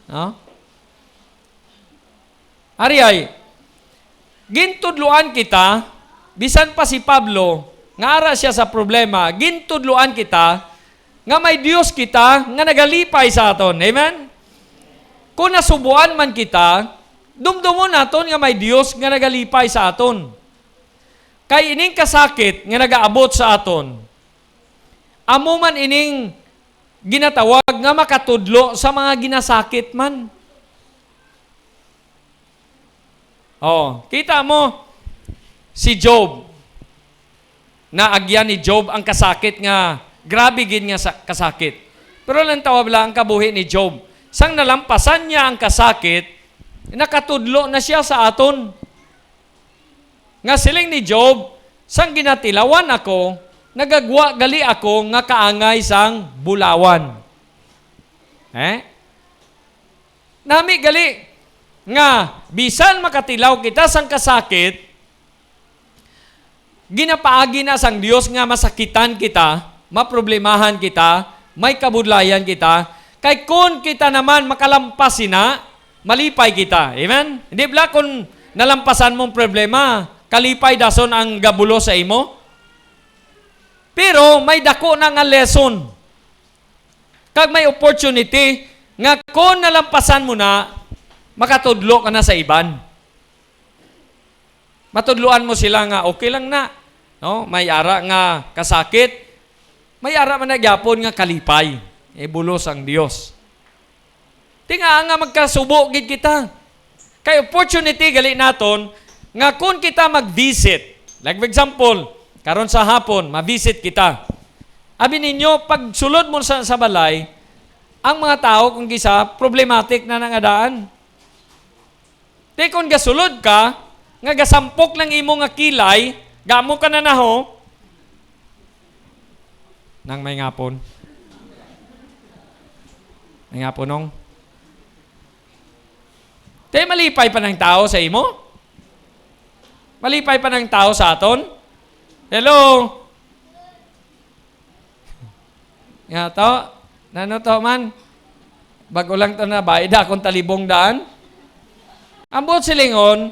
No? Ari ay, gintudloan kita, bisan pa si Pablo, nga ara siya sa problema, gintudloan kita nga may Dios kita nga nagalipay sa aton. Amen? Kung nasubuan man kita, dumdumon naton nga may Dios nga nagalipay sa aton. Kay ining kasakit nga nagaabot sa aton, amo man ining ginatawag nga makatudlo sa mga ginasakit man. Oh, kita mo si Job. Naagyan ni Job ang kasakit nga grabe gid nga sa-, kasakit. Pero lantawa bala ang kabuhi ni Job. Sang nalampasan niya ang kasakit, nakatudlo na siya sa aton. Nga siling ni Job, "Sang ginatilawan ako, nagagwa gali ako nga kaangay sang bulawan." Eh? Nami gali nga bisan makatilaw kita sang kasakit, ginapaagi na sang Dios nga masakitan kita, maproblemahan kita, may kabudlayan kita, kay kon kita naman makalampas sina, malipay kita. Amen? Hindi bala kung nalampasan mong problema, kalipay dason ang gabulos sa imo? Pero may dako na nga lesson. Kag may opportunity nga kon nalampasan mo na, makatudlo ka na sa iban. Matudloan mo sila nga okay lang na, no? May ara nga kasakit, may ara man na gyapon nga kalipay. Ibulos ang Dios. Tinga nga magkasubo gid kita. Kay opportunity gali naton nga kung kita mag-visit. Like for example, karon sa hapon, ma-visit kita. Abi ninyo, pag sulod mo sa, sa balay, ang mga tao kung gisa problematic na nangadaan. Di kon gasulod ka, nga gasampok lang imo nga kilay, gamo ka na naho. Nang may ngapon. May ngapon, nong. Te, malipay pa ng tao sa imo? Malipay pa ng tao sa aton? Hello? Nga to? Nano to man? Bago lang to na ba? Ida akong talibong daan? Ang buot silingon,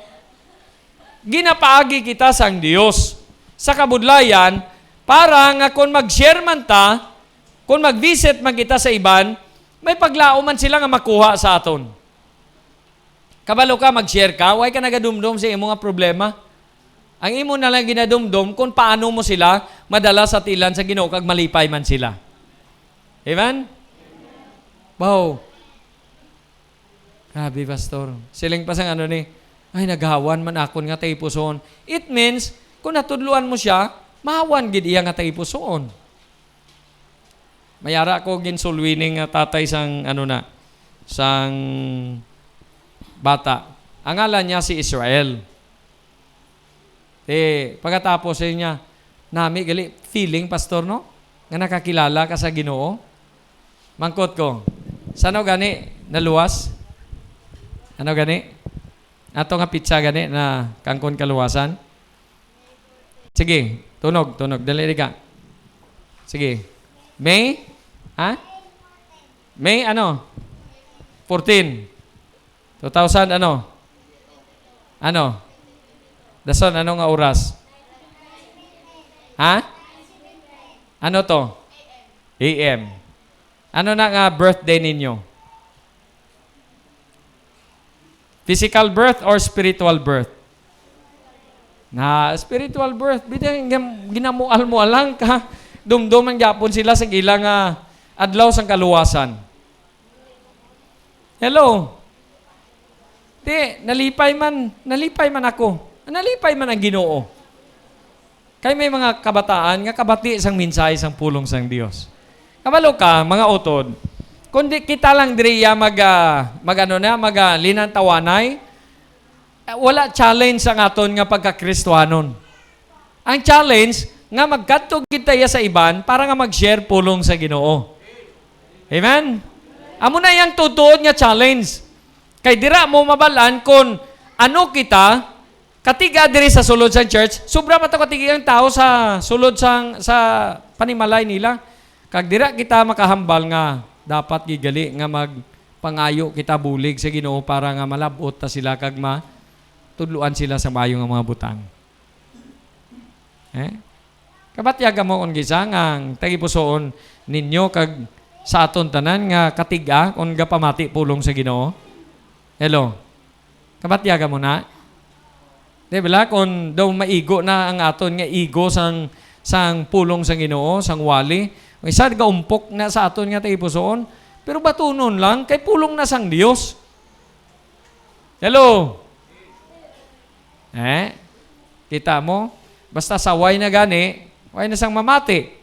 ginapaagi kita sang Dios sa kabudlayan para nga kon mag-share man ta, kon mag-visit man kita sa iban, may paglaom man sila nga makuha sa aton. Kabalo ka, mag-share ka, why ka nagadumdom sa imo nga problema? Ang imo na lang ginadumdom kung paano mo sila madala sa tilan sa Ginoo kag malipay man sila. Amen? Baw. Grabe, Pastor. Siling pa sang ano ni, "Ay, naghawan man akon nga tagipusoon." It means, kung natudloan mo siya, mahawan gid iya nga tagipusoon. May ara ko ginsulwini nga tatay sang, ano na, sang bata. Ang ngalan niya si Israel. Eh, pagkatapos, sabi niya, "Nami gali feeling, Pastor, no? Nga nakakilala ka sa Ginoo." Mangkot ko, "Sano gani naluwas? Ano gani? Ato nga pitsa gani na kangkon kaluwasan?" Sige, tunog, tunog. Dali, di ka. Sige. May? Ha? May ano? Fourteen. Two thousand ano? Ano? Dason, ano nga oras? Ha? Ano to? A M. Ano na nga birthday ninyo? Physical birth or spiritual birth? Na spiritual birth, bitaw, gin-, ginamual-mual lang ka. Dumdom ang gyapon sila sa ilang, ah, adlaw sang kaluwasan. Hello? Di, nalipay man, nalipay man ako. Nalipay man ang Ginoo. Kay may mga kabataan nga kabati sang mensahe sang pulong sang Dios. Kabalo ka, mga utod, kung di kita lang diri ya mag, ah, mag ano na, mag, ah, linantawanay, ah, wala challenge ang aton nga pagka-Kristiyanon. Ang challenge nga magkadto kita iya sa iban para nga mag-share pulong sa Ginoo. Amen? Amo na yang tutuod nga challenge. Kay dira mo mabal-an kung ano kita, katiga diri sa sulod sang church, sobra pa to katiga ang tao sa sulod sang, sa panimalay nila. Kag dira kita makahambal nga dapat gigali nga magpangayo kita bulig sa Ginoo para nga malab-ot ta sila kag matudloan sila sa maayo nga mga butang. Eh? Kabatyaga mo kon gisa nga ang tagipusoon ninyo kag sa aton tanan nga katiga kon gapamati pulong sa Ginoo? Hello? Kabatyaga mo na? Di bala, kung daw maigo na ang aton nga igo sang, sang pulong sang Ginoo, sang wali, may isa gaumpok na sa aton nga tagipusoon, pero batunon lang, kay pulong na sang Dios. Hello? Eh? Kita mo? Basta saway na gani, way na sang mamati.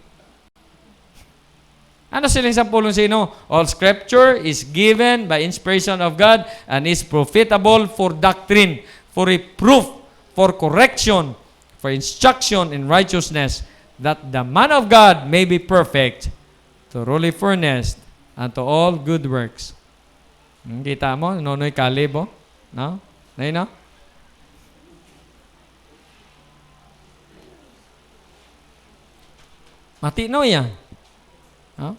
Ano siling sang pulong sa Ginoo? "All scripture is given by inspiration of God and is profitable for doctrine, for reproof, for correction, for instruction in righteousness, that the man of God may be perfect, thoroughly furnished unto all good works." Hmm, kita mo, Nonoy Caleb, oh. No? Nay, no? Mati, no, ya? No?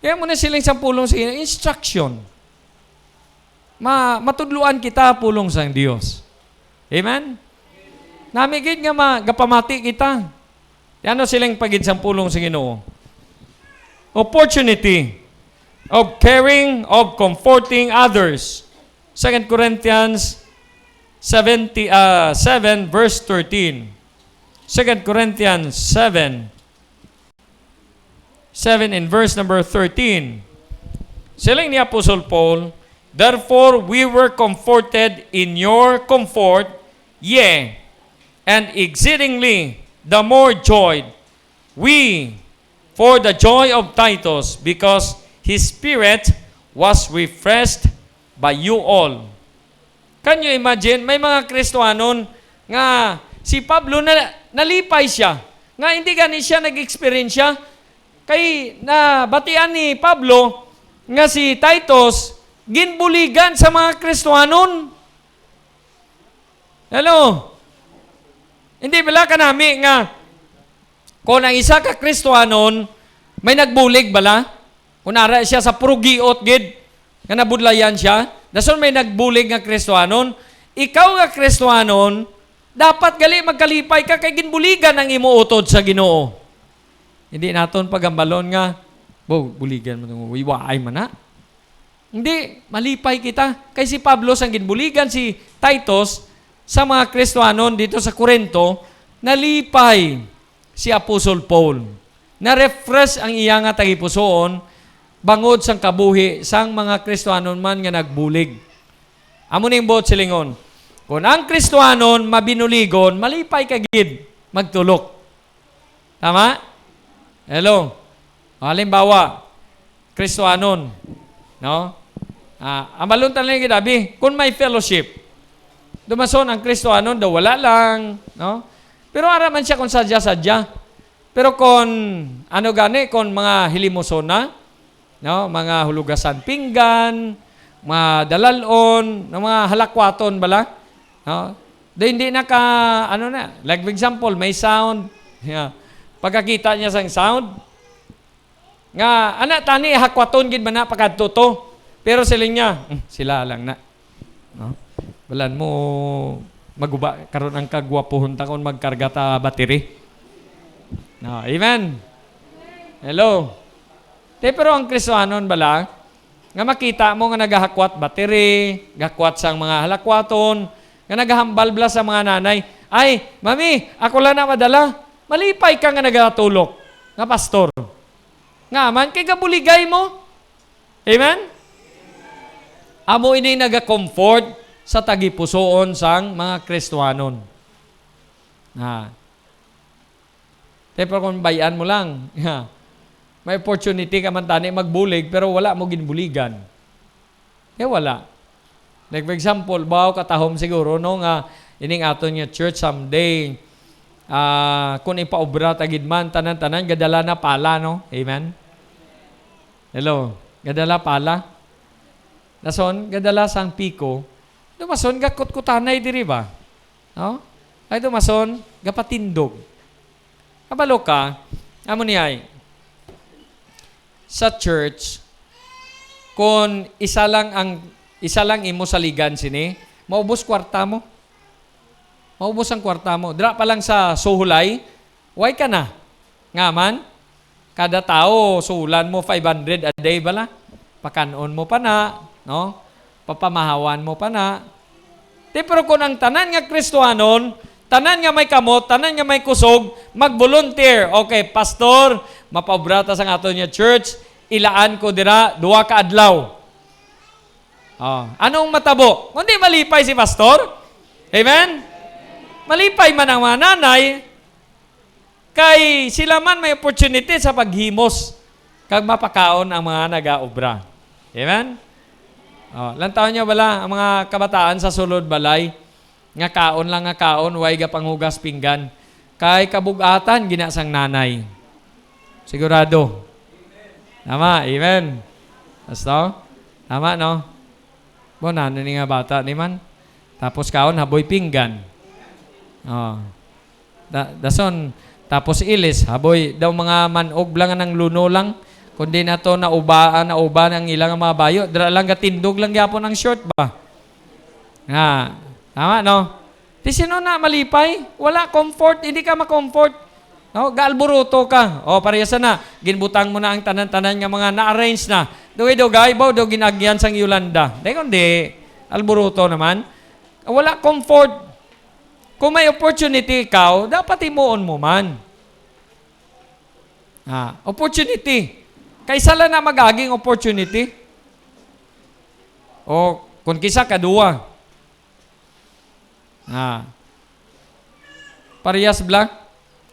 Kaya mo na siling sang pulong sa Ginoo, instruction. Ma-, matudluan kita pulong sang Dios. Amen? Nami gid nga ma-, gapamati kita. Ano siling pagid sang pulong sa Ginoo? Opportunity of caring, of comforting others. Second Corinthians seventy, ah, seven, verse thirteen. Second Corinthians seven, seven in verse number thirteen. Siling ni Apostle Paul, "Therefore we were comforted in your comfort, yea, and exceedingly the more joyed we for the joy of Titus, because his spirit was refreshed by you all." Can you imagine? May mga Kristohanon nga si Pablo na, nalipay siya. Nga hindi gani siya nag-eksperyensya. Kay nabatian ni Pablo nga si Titus ginbuligan sa mga Kristohanon. Hello? Hindi bala kanami nga kung ang isa ka Kristohanon may nagbulig bala? Kung ara siya sa purugiot gid, nga nabudlayan siya, dason may nagbulig nga Kristohanon, ikaw nga Kristohanon, dapat gali magkalipay ka kay ginbuligan ang imo utod sa Ginoo. Hindi naton pagambalon nga, "Bo, buligan mo tong wiwaay man na." Hindi, malipay kita. Kay si Pablo, sang ginbuligan si Titus sa mga Kristohanon dito sa Corinto, nalipay si Apostol Paul. Na-refresh ang iya nga tagipusoon bangod sang kabuhi sang mga Kristianon man nga nagbulig. Amo ning buot silingon, kon ang Kristianon mabinuligon, malipay ka gid magtulok. Tama? Hello. O, halimbawa, Kristianon, no? Ah, ambalon ta lang gid abi, kung may fellowship. Dumason ang Kristianon daw wala lang, no? Pero ara man siya kung sadya-sadya. Pero kung ano gani, kung mga hilimuson na, no? Mga hulugasan pinggan, mga dalalon, no? Mga halakwaton bala, no? Do hindi na ka, ano na, like for example, may sound. Yeah. Pagkakita niya sang sound, nga, ana tani, hakwaton gid man na pakadto to. Pero siling niya, "Hmm, sila lang na." No? Balan mo, maguba karon ang kagwapuhon ta kung magkarga ta battery. No, amen. Hello. Te, pero ang Kristianon bala, nga makita mo nga nagahakwat battery, gakwat sang mga halakwaton, nga nagahambal bala sa mga nanay, "Ay, mami, ako lang na madala." Malipay ka nga nagatulok nga pastor. Nga man, kay gabuligay mo. Amen? Amo ini nagakomfort sa tagipusoon sang mga Kristianon. Ha. Te, pero kung bayan mo lang, ha, may opportunity ka man tani magbulig, pero wala mo ginbuligan. Kaya wala. Like, for example, baw katahom siguro, no, nga ining aton nga church someday, ah, kung ipaobra ta gid man, tanan-tanan, gadala na pala, no? Amen? Hello? Gadala pala? Dason, gadala sang piko. Dumason, gakutkutanay diri ba? No? Ay, dumason, gapatindog. Kabalo ka, amo ni ay, sa church, kung isa lang ang, isa lang imo saligan sini, maubos kwarta mo. Maubos ang kwarta mo. Dira pa lang sa suhulay, way ka na. Nga man, kada tawo, sulan mo five hundred a day bala. Pakan-on mo pa na, no? Papamahawan mo pa na. Ti, pero kung ang tanan nga Kristianon, tanan nga may kamot, tanan nga may kusog, mag-volunteer. Okay, pastor, mapaobra ta sang aton nga church, ilaan ko dira duha ka adlaw. Oh, anong matabo? Kundi malipay si pastor? Amen? Malipay man ang mga nanay, kay sila man may opportunity sa paghimos kag mapakaon ang mga nagaobra. Amen? Oh, lantawon niyo bala ang mga kabataan sa sulod balay nga kaon lang nga kaon, way gapanghugas pinggan. Kay kabug-atan gina sang nanay. Sigurado. Tama, amen. Basta? Tama, no? Bo, nano ni nga bata ni man? Tapos kaon, haboy pinggan. Oh. Da-, dason, tapos ilis, haboy daw mga manog lang nang luno lang, kundi na to nauba, nauba ang ilang mga bayo. Dira lang gatindog lang gyapon ang short ba? Nga, tama, no? Ti sino na malipay? Wala comfort, hindi ka ma-comfort. No? Gaalburuto ka. O, parehas na. Ginbutang mo na ang tanan-tanan nga mga na-arrange na. Dugay-dugay, baw, daw ginagyan sang Yolanda. Di kundi, alburuto naman. Wala comfort. Kung may opportunity ikaw, dapat himuon mo man. Ah, opportunity. Kaysa lang na mag-aging opportunity. O, kung kisa kadua. Ah. Parehas bla?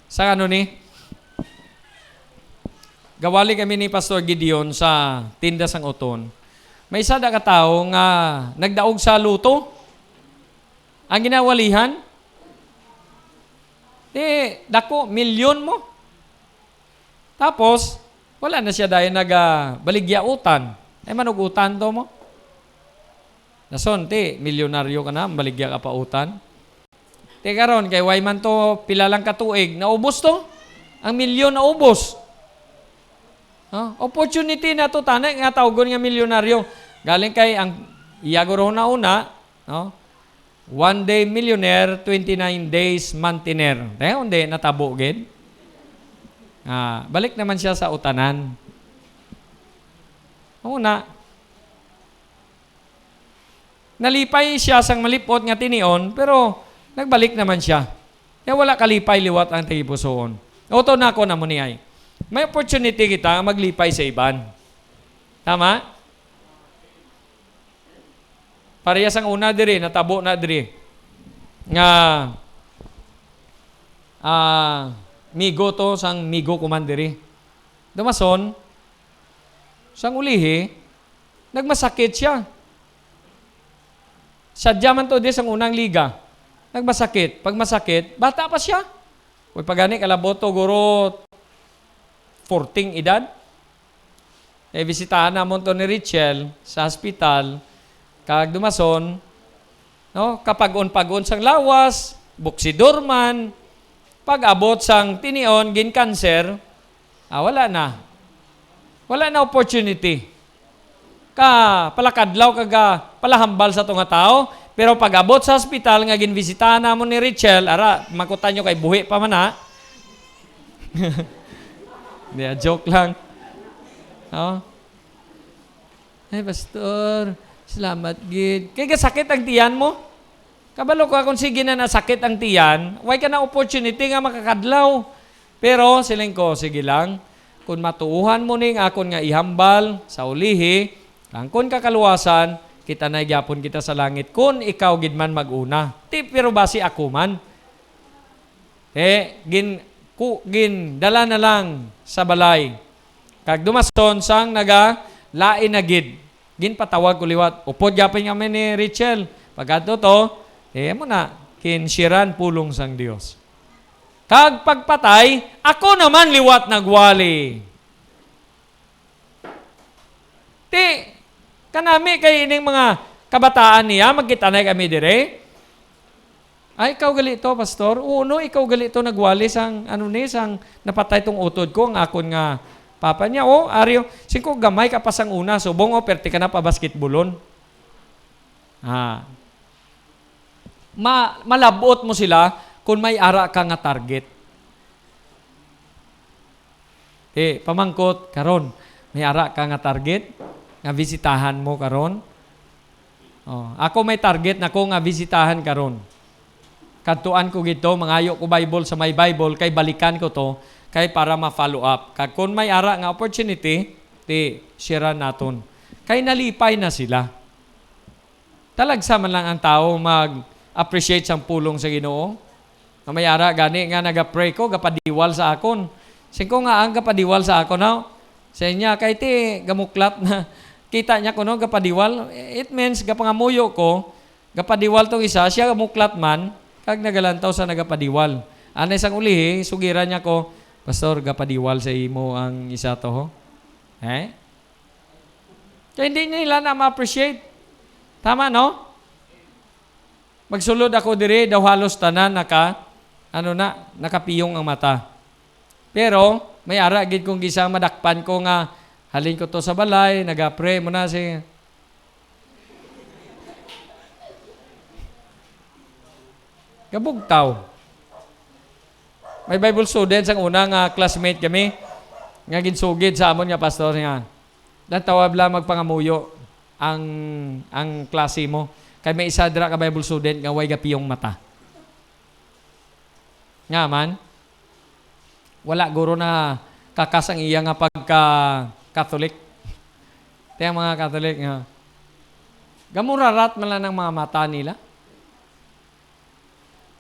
Sa ano ni? Gawali kami ni Pastor Gideon sa tinda sang uton. May isa da ka tawo nga nagdaog sa luto. Ang ginawalihan, di, dako, milyon mo. Tapos, wala na siya dayon nagabaligya utan. Ay, manugutan to mo. Nason, ti, milyonaryo ka na, baligya ka pa utan. Ti karon, kay way man to, pila lang ka tuig, naubos to. Ang milyon naubos. No? Opportunity na to, tana, nga tawgon nga milyonaryo. Galing kay ang iya guro na una, no? One day millionaire, twenty-nine days mantener. Te, undi natabo gid. Ah, balik naman siya sa utanan. Una, nalipay siya sang malipot nga tinion, pero nagbalik naman siya. Kaya wala kalipay liwat ang tagipusoon. Uto na ako na mo ni ay. May opportunity kita nga maglipay sa iban. Tama? Pareha sang una diri, natabo na diri. Nga, ah, migo to, sang migo ko man diri. Dumason, sang ulihi, nagmasakit siya. Sadya man to di sang unang liga. Nagmasakit. Pag masakit, bata pa siya. Uy, pagani, kalabot to, guro, forty edad. Eh, bisitahan namon to ni Rachel sa hospital. Kag dumason, no, kapag-on-pag-on sang lawas, buksidor man, pag-abot sang tinion, gin-cancer, ah, wala na. Wala na opportunity. Ka, palakadlaw kag, ah, palahambal sa to nga tawo, pero pag-abot sa hospital nga ginbisitahan namon ni Rachel, ara, makutan nyo kay buhi pa man, ha? Di, ah, joke lang. Oh. Ay, pastor, salamat gid. Kay gasakit ang tiyan mo? Kabalo ka kung sige na nasakit ang tiyan, way ka na opportunity nga makakadlaw. Pero siling ko, sige lang, kung matuohan mo ning akon nga ihambal sa ulihi, ang kun kakaluwasan, kita na gyapon kita sa langit, kun ikaw gid man mag-una. Ti, pero basi ako man. Eh, gin-, ku-, gindala na lang sa balay. Kag dumason sang nagalain na gid. Ginpatawag ko liwat. Upod gapon kami ni Rachel. Pagkadto to, eh, mo na, kinshiran pulong sang Dios. Kag pagpatay, ako naman liwat nagwali. Ti, kanami kay ining mga kabataan niya, magkitanay kami dire. Ay, ikaw gali to, pastor? Oo, no, ikaw gali to nagwali sang, ano ni, sang napatay tong utod ko, ang akon nga papa niya. Oh, ari, singko gamay ka pa sang una, subong, oh, perte ka na pa basketballon. Ah. Ma-, malabot mo sila kung may ara ka nga target. Eh, pamangkot, karon, may ara ka nga target nga bisitahan mo karon? Oh, ako may target na ko nga bisitahan karon. Kadtuan ko gid to, mangayo ko Bible sa may Bible, kay balikan ko to, kay para ma-follow up. Kag kung may ara nga opportunity, ti, share naton. Kay nalipay na sila. Talagsa man lang ang tawo mag-appreciate sang pulong sa Ginoo. Nga may ara gani nga naga-pray ko, gapadiwal sa akon. Singko nga ang gapadiwal sa akon, ha? Sa inya, kay ti gamuklat na. Kita niya kuno, gapadiwal. It means, gapangamuyo ko, gapadiwal tong isa, siya gamuklat man, kag nagalantaw sa nagapadiwal. Anay sang ulihi, sugiran niya ko, "Pastor, gapadiwal sa imo ang isa to, ho?" Eh? Kaya hindi nila na ma-appreciate. Tama, no? Magsulod ako diri, daw halos tanan naka, ano na, nakapiyong ang mata. Pero, may ara gid kung gisa madakpan ko nga, halin ko to sa balay, nagapre mo na si Gabugtaw. May Bible student sang una nga classmate kami, nga ginsugid sa amon nga pastor nga, "Lantawa bala magpangamuyo ang, ang klase mo. Kay may isa dira ka Bible student nga way gapiyong mata." Nga man, wala guro na kakas ang iya nga pagka-Catholic. Ti ang mga Catholic nga, gamurarat man lang ang mga mata nila.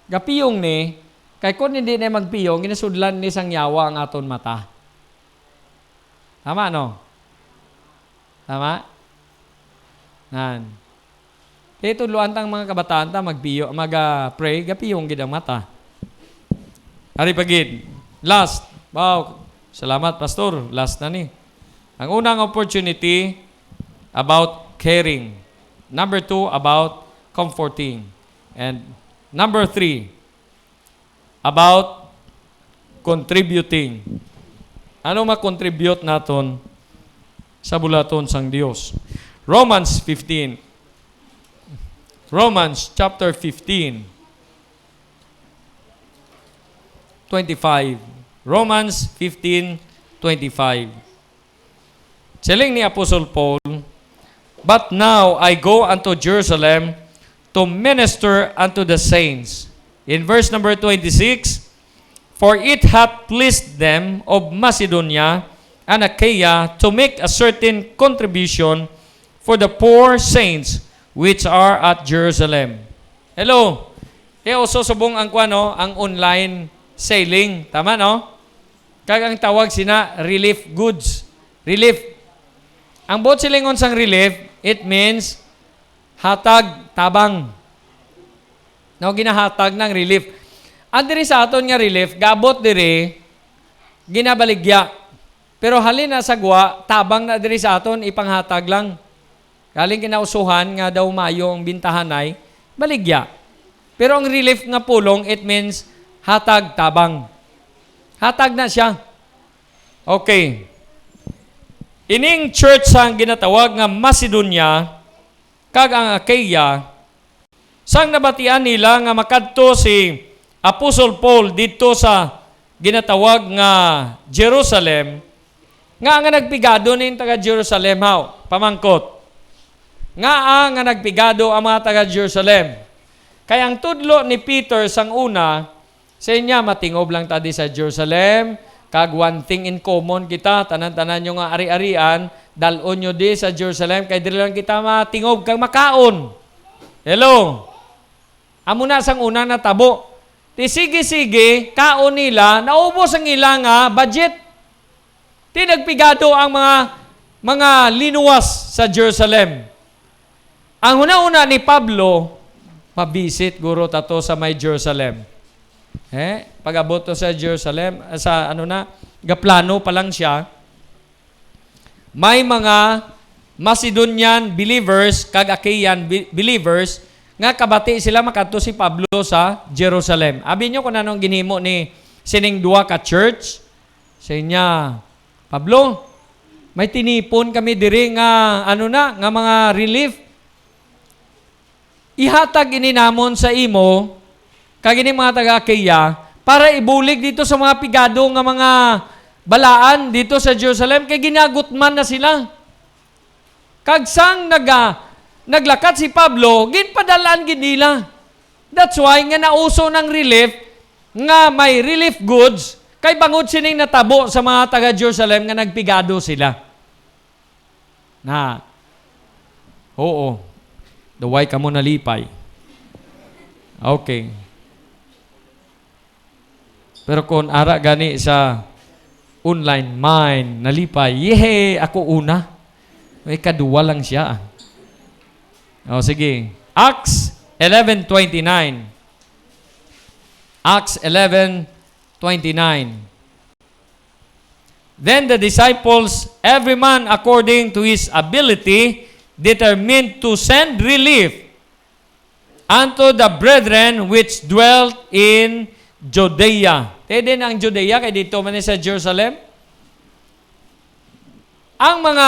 Gapiyong ni, kay kun hindi na magpiyong, ginasudlan ni sang yawa ang aton mata. Tama, no? Tama? Nan. Kay tudloan tang mga kabataan ta, magpiyo, mag, ah, pray, gapiyong gid ang mata. Ari pa gid. Last. Wow. Salamat, Pastor. Last na ni. Ang unang opportunity about caring. Number two, about comforting. And number three, about contributing. Ano ma-contribute naton sa bulaton sang Dios? Romans fifteen. Romans chapter fifteen, twenty-five. Romans fifteen twenty-five. Siling ni Apostle Paul, "But now I go unto Jerusalem to minister unto the saints." In verse number twenty-six, "For it hath pleased them of Macedonia and Achaia to make a certain contribution for the poor saints which are at Jerusalem. Hello. Kaya uso subong ang kuwan, no? Ang online selling. Tama, no? Kag ang tawag sina relief goods. Relief. Ang buot silingon sang relief, it means hatag tabang. No, ginahatag ng relief. Ang diri sa aton nga relief, gaabot diri, ginabaligya. Pero halin na sa gwa, tabang na diri sa aton, ipanghatag lang. Galing kinausuhan nga daw mayo ang bintahanay, baligya. Pero ang relief nga pulong, it means hatag tabang. Hatag na siya. Okay. Ining church sang ginatawag nga Macedonia kag ang Achaia, sang nabatian nila nga makadto si Apostol Paul didto sa ginatawag nga Jerusalem, nga nga nagpigado ning taga Jerusalem, haw? Pamangkot. Nga nga nagpigado ang mga taga Jerusalem? Kay ang tudlo ni Peter sang una, sa inya, matingob lang ta di sa Jerusalem, kag one thing in common kita, tanan-tanan nyo nga ari-arian, dal-on nyo di sa Jerusalem, kay diri lang kita matingob kag makaon. Hello? Amo na sang unang natabo. Ti sige-sige, kaon nila, naubos ang ila nga budget. Ti nagpigado ang mga, mga linuwas sa Jerusalem. Ang hunahuna ni Pablo, mabisit guro tato sa may Jerusalem. Eh, pag-abot to sa Jerusalem, sa ano na, gaplano pa lang siya. May mga Macedonian believers kag Achaean be-, believers nga kabati sila makadto si Pablo sa Jerusalem. Abi nyo kung anong ginhimo ni sining duha ka church? Sa inya, "Pablo, may tinipon kami diri nga, ano na, nga mga relief. Ihatag ini namon sa imo kag ini mga taga Achaia para ibulig dito sa mga pigado nga mga balaan dito sa Jerusalem, kay ginagutman na sila." Kag sang naga-, naglakat si Pablo, ginpadal-an gid nila. That's why nga nauso ng relief, nga may relief goods, kay bangod sining natabo sa mga taga Jerusalem nga nagpigado sila. Na, oo. Daw way kamo nalipay. Okay. Pero kung ara gani sa online, mine, nalipay. Yehey! Ako una. May kaduwa lang siya. O, sige. Acts eleven twenty-nine. Acts eleven twenty-nine. Then the disciples, every man according to his ability, determined to send relief unto the brethren which dwelt in Judea. Kaya din ang Judea, kay dito man sa Jerusalem. Ang mga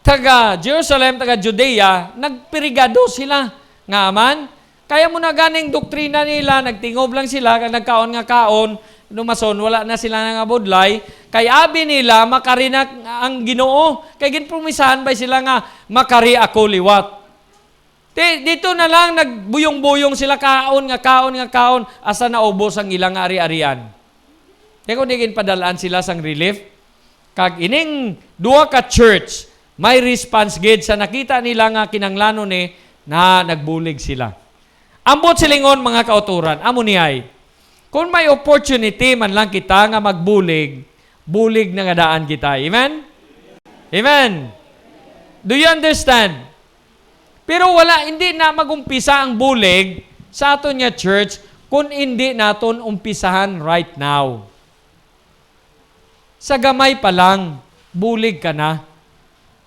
taga Jerusalem, taga Judea, nagpirigado sila. Nga man, kaya mo na ganing doktrina nila, nagtingob lang sila, kag nagkaon nga kaon, lumason, wala na sila nga budlay. Kay abi nila, makari na ang Ginoo. Kay ginpromisahan ba sila nga, "Makari ako liwat"? Di, dito na lang nagbuyong-buyong sila, kaon nga kaon nga kaon, hasta naubos ang ilang ari-arian. Di ko di ginpadalaan sila sang relief. Kag ining duha ka church, may response gid sa nakita nila nga kinanglanon ni na nagbulig sila. Ambot silingon, mga kauturan, amo ni ay, kung may opportunity man lang kita nga magbulig, bulig na nga daan kita. Amen? Amen. Do you understand? Pero wala, hindi na mag-umpisa ang bulig sa aton nga church kung hindi naton umpisahan right now. Sa gamay pa lang, bulig ka na.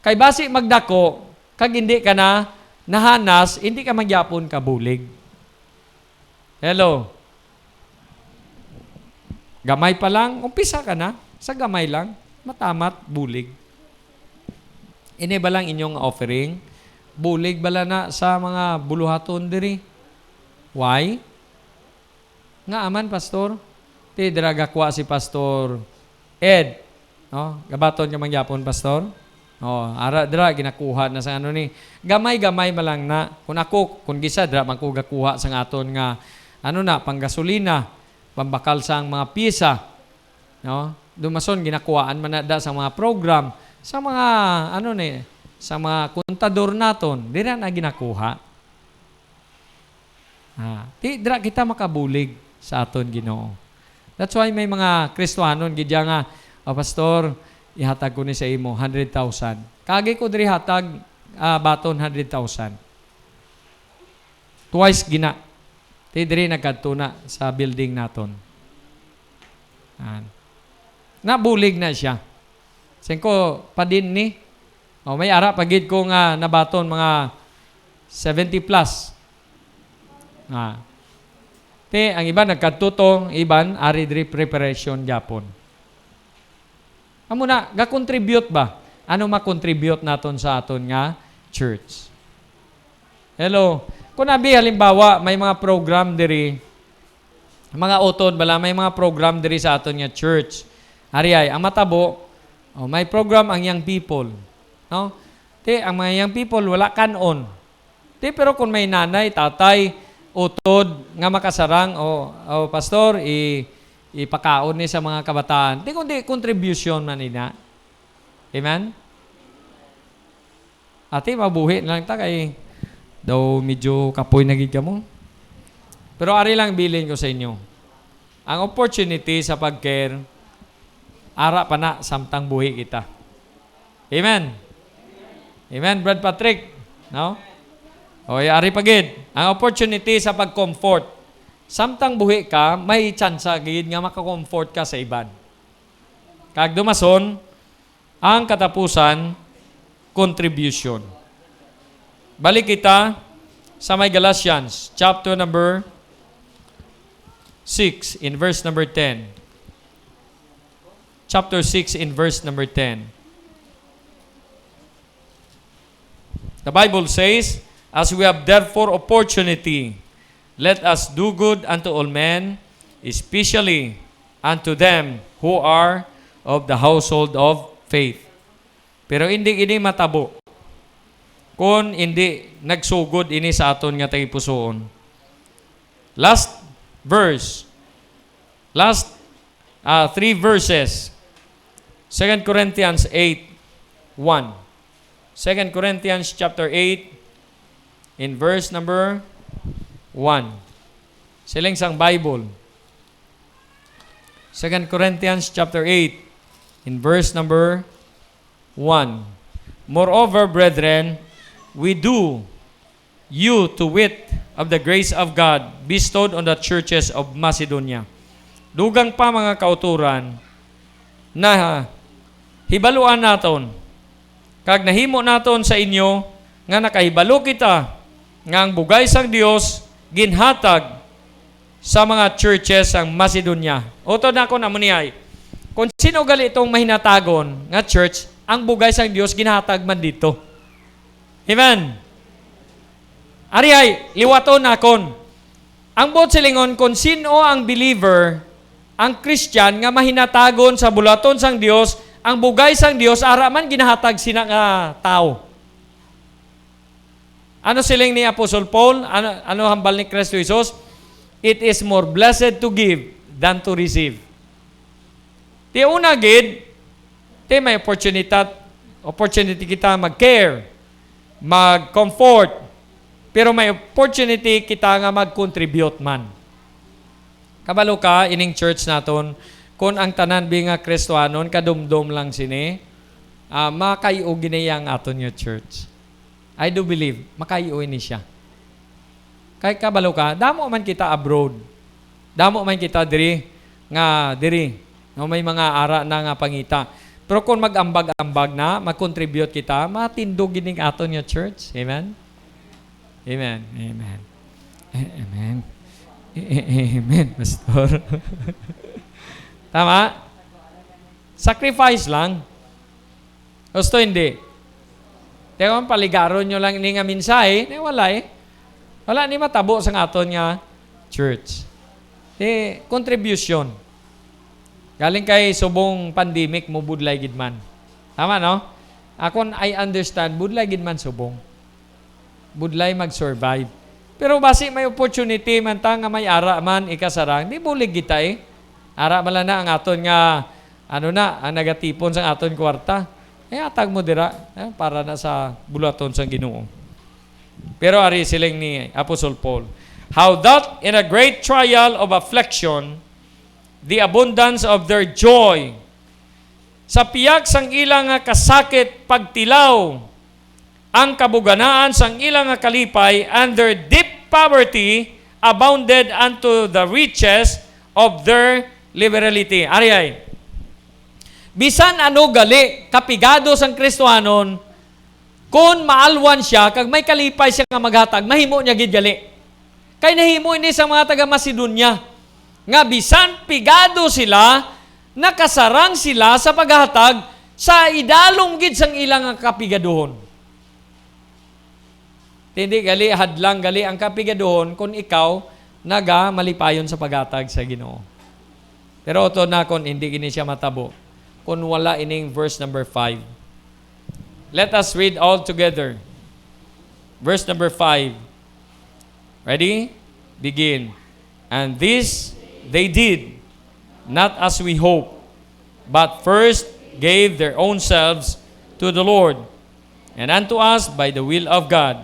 Kay basi magdako, kag hindi ka na nahanas, hindi ka magyapon ka bulig. Hello? Gamay pa lang, umpisa ka na. Sa gamay lang, matamat, bulig. Ini ba lang inyong offering? Bulig bala na sa mga buluhaton diri? Why? Nga aman, Pastor? Ti, dira gakwa si Pastor Ed. No? Gabaton ka mangyapon, Pastor? Oh, ara, dira, ginakuha na sa ano ni. Gamay-gamay man lang na. Kung ako, kung gisa, dira man ko gakuha sa aton nga, ano na, panggasolina, pambakal sa ang mga piyesa. No? Dumason, ginakuhaan man na da sa mga program, sa mga, ano ni, sa mga kontador naton, dira na ginakuha. Ah, ti, dira kita makabulig sa aton Ginoo. That's why may mga Kristiyanon gid dyan nga, "O, pastor, ihatag ko ni sa imo, hundred thousand." Kagi ko diri hatag, ah, baton, hundred thousand. Twice gina. Ti diri nagkadto na sa building naton. An. Nabulig na siya. Singko pa din ni. O, may ara pa gid ko nga nabaton, mga seventy plus. Ah. Ti, ang iban nagkadto to, iban ari diri preparation gyapon. Amo na, ga-contribute ba? Ano ma-contribute naton sa aton nga church? Hello. Kung abi, halimbawa, may mga program diri, mga utod bala, may mga program diri sa aton nga church. Ari ay, ang matabo, oh, may program ang young people. No? Ti, ang mga young people, wala kanon. Ti, pero kung may nanay, tatay, utod nga makasarang, o, o pastor, i-, ipakaon ni sa mga kabataan. Ti, kundi contribution man ina. Amen? Ati, mabuhi na lang ta kay daw medyo kapoy na gid kamo. Pero ari lang bilin ko sa inyo. Ang opportunity sa pag-care, ara pa na samtang buhi kita. Amen. Amen, Brad Patrick. No? O, ari pa gid. Ang opportunity sa pag-comfort. Samtang buhi ka, may tsansa gid nga maka-comfort ka sa iban. Kag dumason, ang katapusan, contribution. Balik kita sa may Galatians, chapter number six, in verse number ten. Chapter six, in verse number ten. The Bible says, "As we have therefore opportunity, let us do good unto all men, especially unto them who are of the household of faith." Pero hindi ini matabo kung hindi nagsugod ini sa aton nga tagipusoon. Last verse. Last, ah, three verses. Second Corinthians eight one. Second Corinthians chapter eight, in verse number one. Siling sang Bible. Second Corinthians chapter eight, in verse number one. Moreover, brethren, we do you to wit of the grace of God bestowed on the churches of Macedonia. Dugang pa, mga kauturan, nahibaluan naton, kag nahimo naton sa inyo nga nakahibalo kita nga ang bugay sang Dios ginhatag sa mga churches sang Macedonia. Utod na ako na mo ni ay, kung sino gali itong mahinatagon nga church, ang bugay sang Dios ginhatag man dito. Amen. Ari ay, liwaton nakon. Ang buot silingon, kung sino ang believer, ang Christian nga mahinatagon sa bulaton sang Dios, ang bugay sang Dios, ara man ginahatag sina nga tawo. Ano siling ni Apostol Paul? Ano, ano hambal ni Kristo Jesus? "It is more blessed to give than to receive." Ti una gid, ti may opportunity, opportunity kita mag-care, mag-comfort, pero may opportunity kita nga mag-contribute man. Kabalo ka, ining church naton, kung ang tanan bi nga Kristohanon kadumdom lang sini, ah, makay-o gini ang aton nga church. I do believe, makay-o ini siya. Kay kabalo ka, damo man kita abroad. Damo man kita diri, nga diri, nga may mga ara na nga pangita. Pero kung mag-ambag-ambag na, mag-contribute kita, matindog gid ning aton nga church. Amen? Amen. Amen. Eh, amen. Eh, eh, amen, Pastor. Tama? Sacrifice lang. Gusto hindi? Kaya kung paligaron nyo lang ini nga mensahe, na wala eh. Wala ni matabo sa aton nga church. Eh, contribution. Galing kay subong pandemic mo budlay gid man. Tama, no? Akon, I understand, budlay gid man subong. Budlay mag-survive. Pero basi may opportunity man ta nga may ara man ikasarang, di bulig kita eh. Ara man lang na ang aton nga Ano na ang nagatipon sa aton kwarta? Eh, atag mo dira, eh, para na sa buluhaton sang Ginoo. Pero ari siling ni Apostle Paul, "How that in a great trial of affliction, the abundance of their joy, sa pihak sang ila nga kasakit pagtilaw, ang kabuganaan sang ila nga kalipay, and their deep poverty abounded unto the riches of their liberality." Ari ay, bisan ano gali kapigado sang Kristohanon, kon maalwan sia kag may kalipay sia nga maghatag, mahimo niya gid gali. Kay nahimo ini sa mga taga Macedonia, nga bisan pigado sila, nakasarang sila sa paghatag sa idalom gid sang ila nga kapigaduhon. Hindi gali, hadlang gali ang kapigaduhon kung ikaw nagamalipayon sa paghatag sa Ginoo. Pero uto na kung hindi gini siya matabo, kung wala ining verse number five. Let us read all together. Verse number five. Ready? Begin. "And this they did, not as we hope, but first gave their own selves to the Lord, and unto us by the will of God."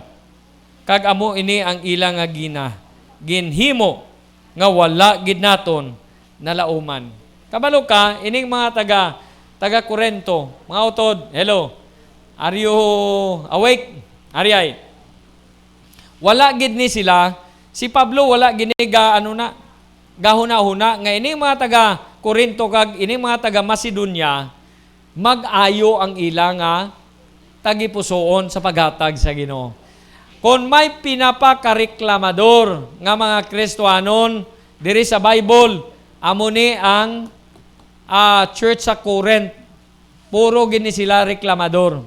Kag amo ini ang ila nga gina-, ginhimo nga wala gid naton nalauman. Kabalo ka, ining mga taga, taga Corinto, mga utod, hello, are you awake? Ari ay. Wala gid ni sila, si Pablo wala gid ni ga-, ano na, gahuna-huna nga ining mga taga Corinto kag ining mga taga Macedonia, mag-ayo ang ila nga tagipusoon sa paghatag sa Ginoo. Kon may pinapakareklamador nga mga Kristohanon diri sa Bible, amo ni ang, ah, church sa Corinth. Puro gid ni sila reklamador.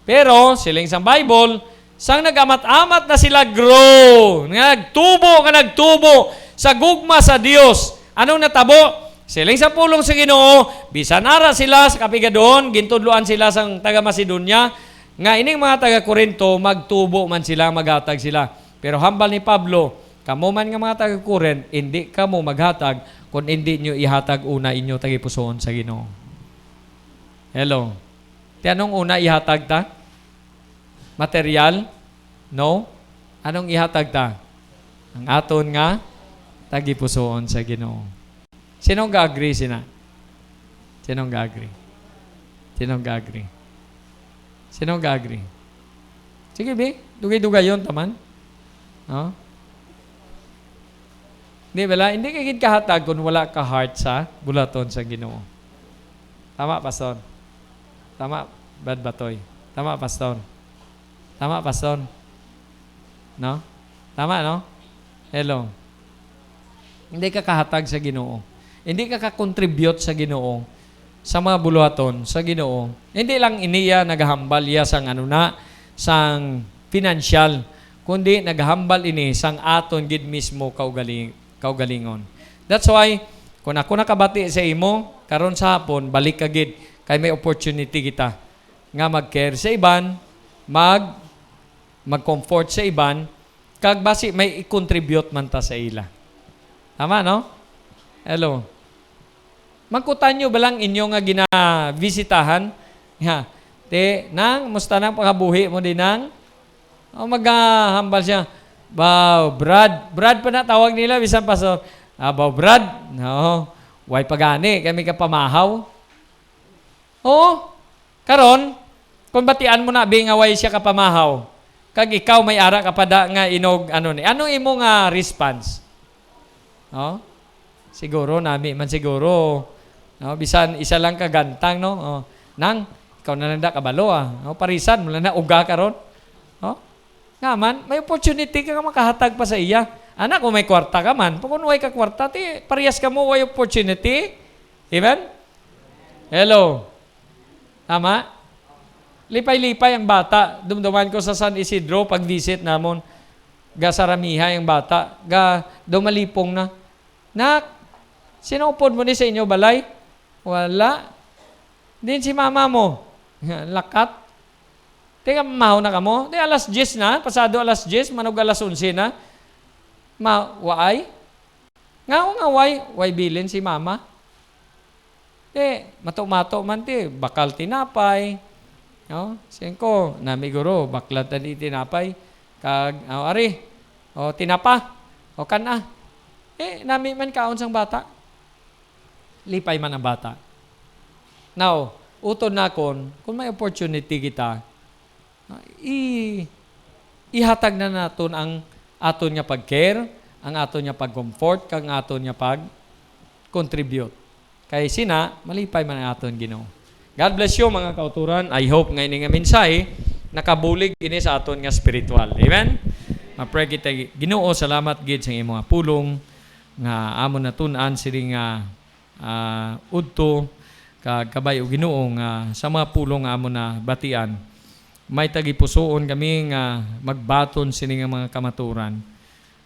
Pero, siling sang Bible, sang nag-amat-amat na sila grow, nga nagtubo, nga nagtubo sa gugma sa Dios. Anong natabo? Siling sa pulong sa Ginoo, bisan ara sila sa kapigaduhon, gintudloan sila sang taga Macedonia, nga ining mga taga Corinto, magtubo man sila, maghatag sila. Pero hambal ni Pablo, "Kamo man nga mga taga Corinth, indi kamo maghatag, kung indi nyo ihatag una inyo tagipusoon sa Ginoo." Hello. Ti anong una ihatag ta? Material? No. Anong ihatag ta? Ang aton nga tagipusoon sa Ginoo. Sino ang ga-agree sina? Sino ang ga-agree? Sino ang ga-agree? Sino ang ga-agree? Sige, bi. Dugay-dugayon ta man. No? Di bala? Hindi ka gid kahatag kung wala ka heart sa bulaton sa Ginoo. Tama, Pastor? Tama, Brad Batoy? Tama, Pastor? Tama, Pastor? No? Tama, no? Hello. Hindi ka kahatag sa Ginoo. Hindi ka ka-contribute sa Ginoo, sa mga buluhaton sa Ginoo. Hindi lang iniya nagahambal iya sang ano na, sang financial, kundi nagahambal ini sang aton gid mismo kaugali-, kaugalingon. That's why, kung ako nakabati sa imo, karon sa hapon, balik ka gid, kay may opportunity kita nga mag-care sa iban, mag, mag-comfort sa iban, kag basi may i-contribute man ta sa ila. Tama, no? Hello. Mangkutan nyo ba lang inyo nga ginabisitahan? Ha, ti, nang, musta nang pagkabuhi mo din, nang? O, maghahambal siya, "Baw, Brad." Brad pa na tawag nila, bisan pastor. "Ah, baw, Brad." No. Way pa gani, kami kapamahaw. Oo. Karon, kung batian mo na, bi, nga way siya kapamahaw, kag ikaw may ara ka pa da nga inog, ano ni, ano imo nga response? Oh? Siguro, nami man siguro. No? Bisan isa lang ka gantang, no? Oh. "Nang, ikaw na lang da kabalo, ah. No? Parisan mo lang na uga karon." Oh? Nga man, may opportunity ka nga makahatag pa sa iya. Anak, kung may kwarta ka man, kung way ka kwarta, ti, parehas ka mo, way opportunity. Amen? Hello. Tama? Lipay-lipay ang bata. Dumduman ko sa San Isidro, pag-visit namon, ga saramihay ang bata, ga dumalipong na. "Nak, sino upod mo ni sa inyo balay?" "Wala." "Din si mama mo?" "Lakat." "Teka, mahaw na kamo?" "Di alas diyes na, pasado alas diyes, manog alas onse na." "Ma, waay?" "Nga, nga, way, way bilin si mama." Ti, mato-mato man ti, bakal tinapay. No? Siling ko, "Nami guro, bakal ta di tinapay. Kag, oh, ari, oh, tinapa, oh, kan-a." Eh, nami man kaon sang bata. Lipay man ang bata. Now, utod nakon, kung may opportunity kita, ah, i-, ihatag na naton ang aton nga pag-care, ang aton nga pag-comfort, kag ang aton nga pag-contribute. Kay sina, malipay man ang aton Ginoo. God bless you, mga kauturan. I hope nga ini nga mensahe nakabulig ini sa aton nga spiritual. Amen? Ma-pray kita, Ginoo, salamat gid sa imong pulong nga amon natun-an sini nga, ah, udto, kag kabay, o Ginoo, nga sa mga pulong nga amon nabatian, may tagipusoon kami nga magbaton sini nga mga kamaturan,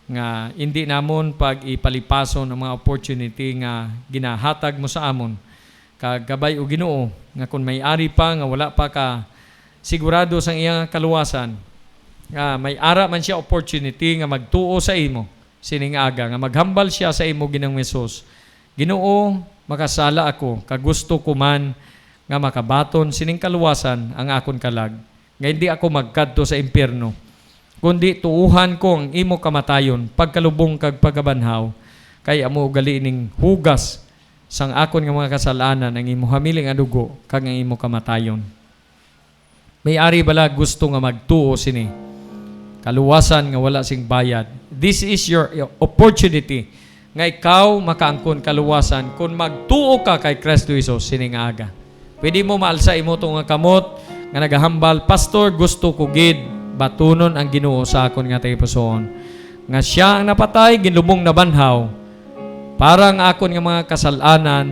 nga indi namon pag-ipalipason ang mga opportunity nga ginahatag mo sa amon. Kag kabay, o Ginoo, nga kon may ari pa nga wala pa ka sigurado sang iya kaluwasan, nga may ara man sia opportunity nga magtuo sa imo sining aga, nga maghambal sia sa imo, Ginoong Jesus, "Ginoo, makasala ako, kag gusto ko man nga makabaton sining kaluwasan ang akon kalag, nga hindi ako magkadto sa impiyerno, kundi tuohan ko ang imo kamatayon, pagkalubong kag pagkabanhaw, kay amo gali ning hugas sang akon nga mga kasal-anan, ang imo hamili nga dugo kag ang imo kamatayon." May ari bala gusto nga magtuo sini kaluwasan nga wala sing bayad? This is your opportunity nga ikaw makaangkon kaluwasan kon magtuo ka kay Kristo Jesus sini nga aga. Pwede mo maalsa imo to nga kamot nga nagahambal, "Pastor, gusto ko gid batunon ang Ginoo sa akon nga tagipusoon, nga sia ang napatay, ginlubong, nabanhaw, para nga akon nga mga kasal-anan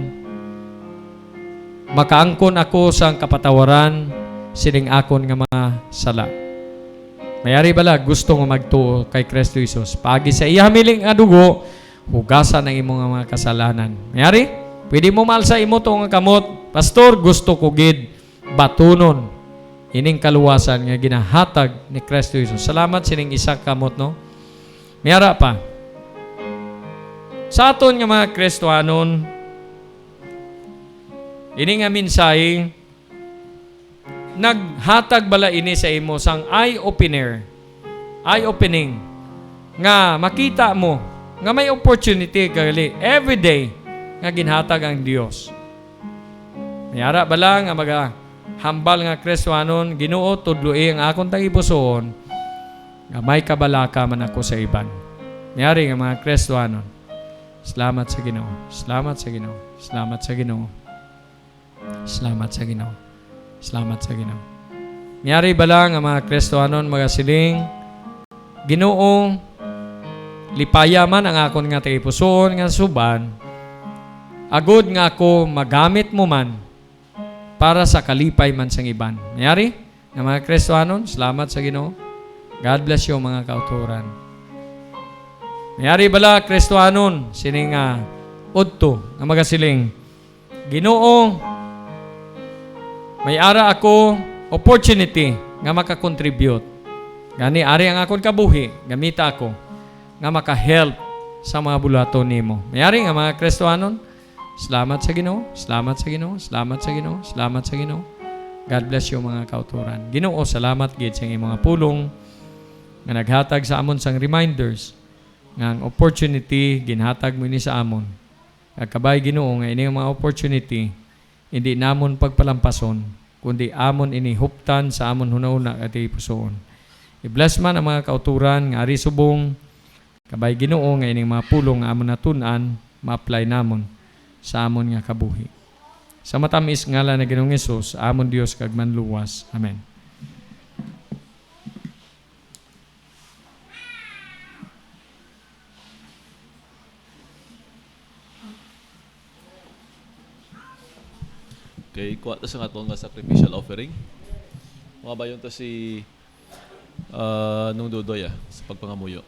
makaangkon ako sang kapatawaran sining akon nga mga sala." May ari bala gusto nga magtuo kay Kristo Jesus paagi sa iya hamiling nga dugo, hugasan ang imo nga mga kasalanan? May ari, pwede mo maalsa imo to nga kamot, "Pastor, gusto ko gid batunon ining kaluwasan nga ginahatag ni Kristo Jesus." Salamat sining isa ka kamot, no? May ara pa. Sa aton nga mga Kristohanon, ini nga mensahe, naghatag bala ini sa imo sang eye-opener, eye-opening, nga makita mo nga may opportunity gali every day nga ginhatag ang Dios? May ara bala nga magahambal nga Kristohanon, "Ginoo, tudloi ang akon tagipusoon nga may kabalaka man ako sa iban." May ari nga mga Kristohanon, "Salamat sa Ginoo, salamat sa Ginoo, salamat sa Ginoo, salamat sa Ginoo, salamat sa Ginoo." May ari bala nga mga Kristohanon magasiling, "Ginoo, lipaya man ang akon nga tagipusoon nga sub-an, agod nga ako magamit mo man para sa kalipay man sang iban." May ari nga mga Kristohanon, salamat sa Ginoo. God bless you, mga kauturan. May ari bala Kristohanon sini nga udto nga magasiling, "Ginoo, may ara ako opportunity nga makakontribute. Gani, ari ang akon kabuhi, gamita ako nga makahelp sa mga buluhaton nimo." May ari nga mga Kristohanon, salamat sa Ginoo, salamat sa Ginoo, salamat sa Ginoo, salamat sa Ginoo. God bless you, mga kauturan. Ginoo, salamat gid sa imong mga pulong nga naghatag sa amon sang reminders nga ang opportunity ginhatag mo ini sa amon. Kag kabay, Ginoo, nga ini nga mga opportunity indi namon pagpalampason, kundi amon ini huptan sa amon hunahuna kag tagipusoon. I-bless man ang mga kauturan nga ari subong. Kabay, Ginoo, nga ining mga pulong nga amon natun-an ma-apply namon sa amon nga kabuhi. Sa matamis ngalan ni Ginoong Hesus, amon Dios kag Manluwas. Amen. Okay, kuha ta sa aton nga sacrificial offering. Mga bayon ta si, ah, Nung Dodoy, ah, sa pagpangamuyo.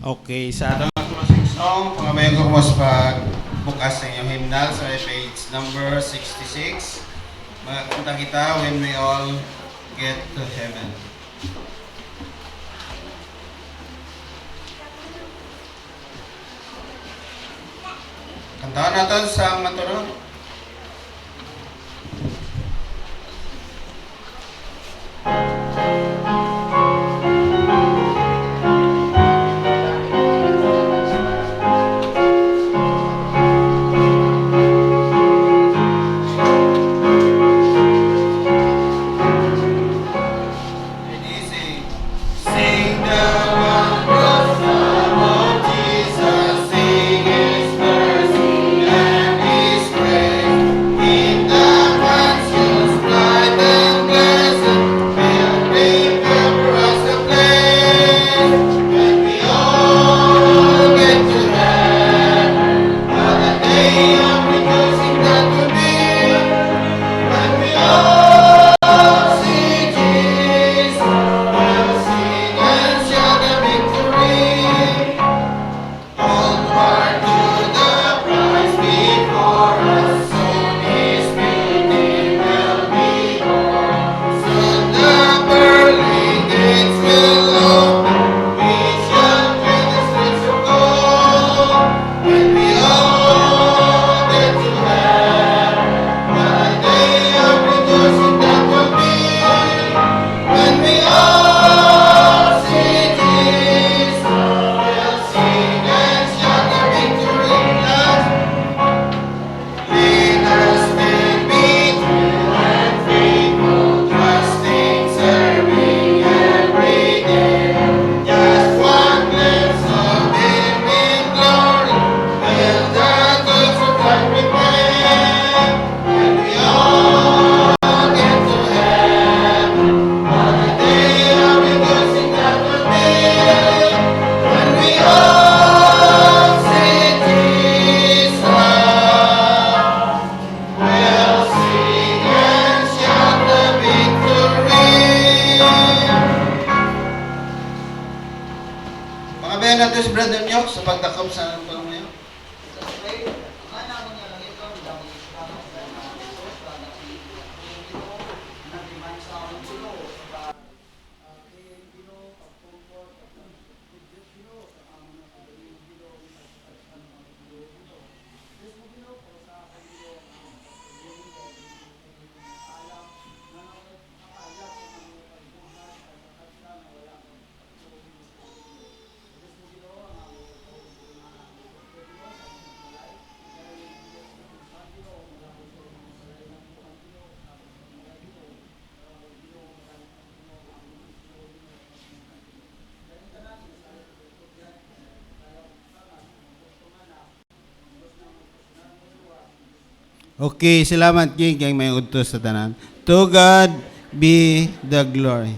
Okay, sa atong closing song, pangabayan ko kamo sa pagbukas sa inyong hymnal sa page number sixty-six. Magkanta kita, "When We All Get to Heaven." Kantahan naton sa maturog. Sing the wondrous love of Jesus, sing His mercy and His grace. In the mansions bright and blessed, will prepare for us a place, when we all get to heaven. What a day of rejoicing that will be, when we all see Jesus, we'll sing and shout the victory. Onward to the prize before us, soon His beauty will behold. Soon the pearly gates will open, we shall tread the streets of gold. When we all get to heaven, what a day of rejoicing that will be, when we all see Jesus. We'll sing and shout the victory. Let us then be true and faithful, trusting, serving every day. Just one glimpse of Him in glory, till the clouds of light prepare. When we all get to heaven, what a day of rejoicing that will be, when we all see Jesus. We'll sing and shout the victory. Pangabayan naton si brother ninyo sa pagdakop sa pangamuyo. Okay, salamat gid kay may udto sa tanan. To God be the glory.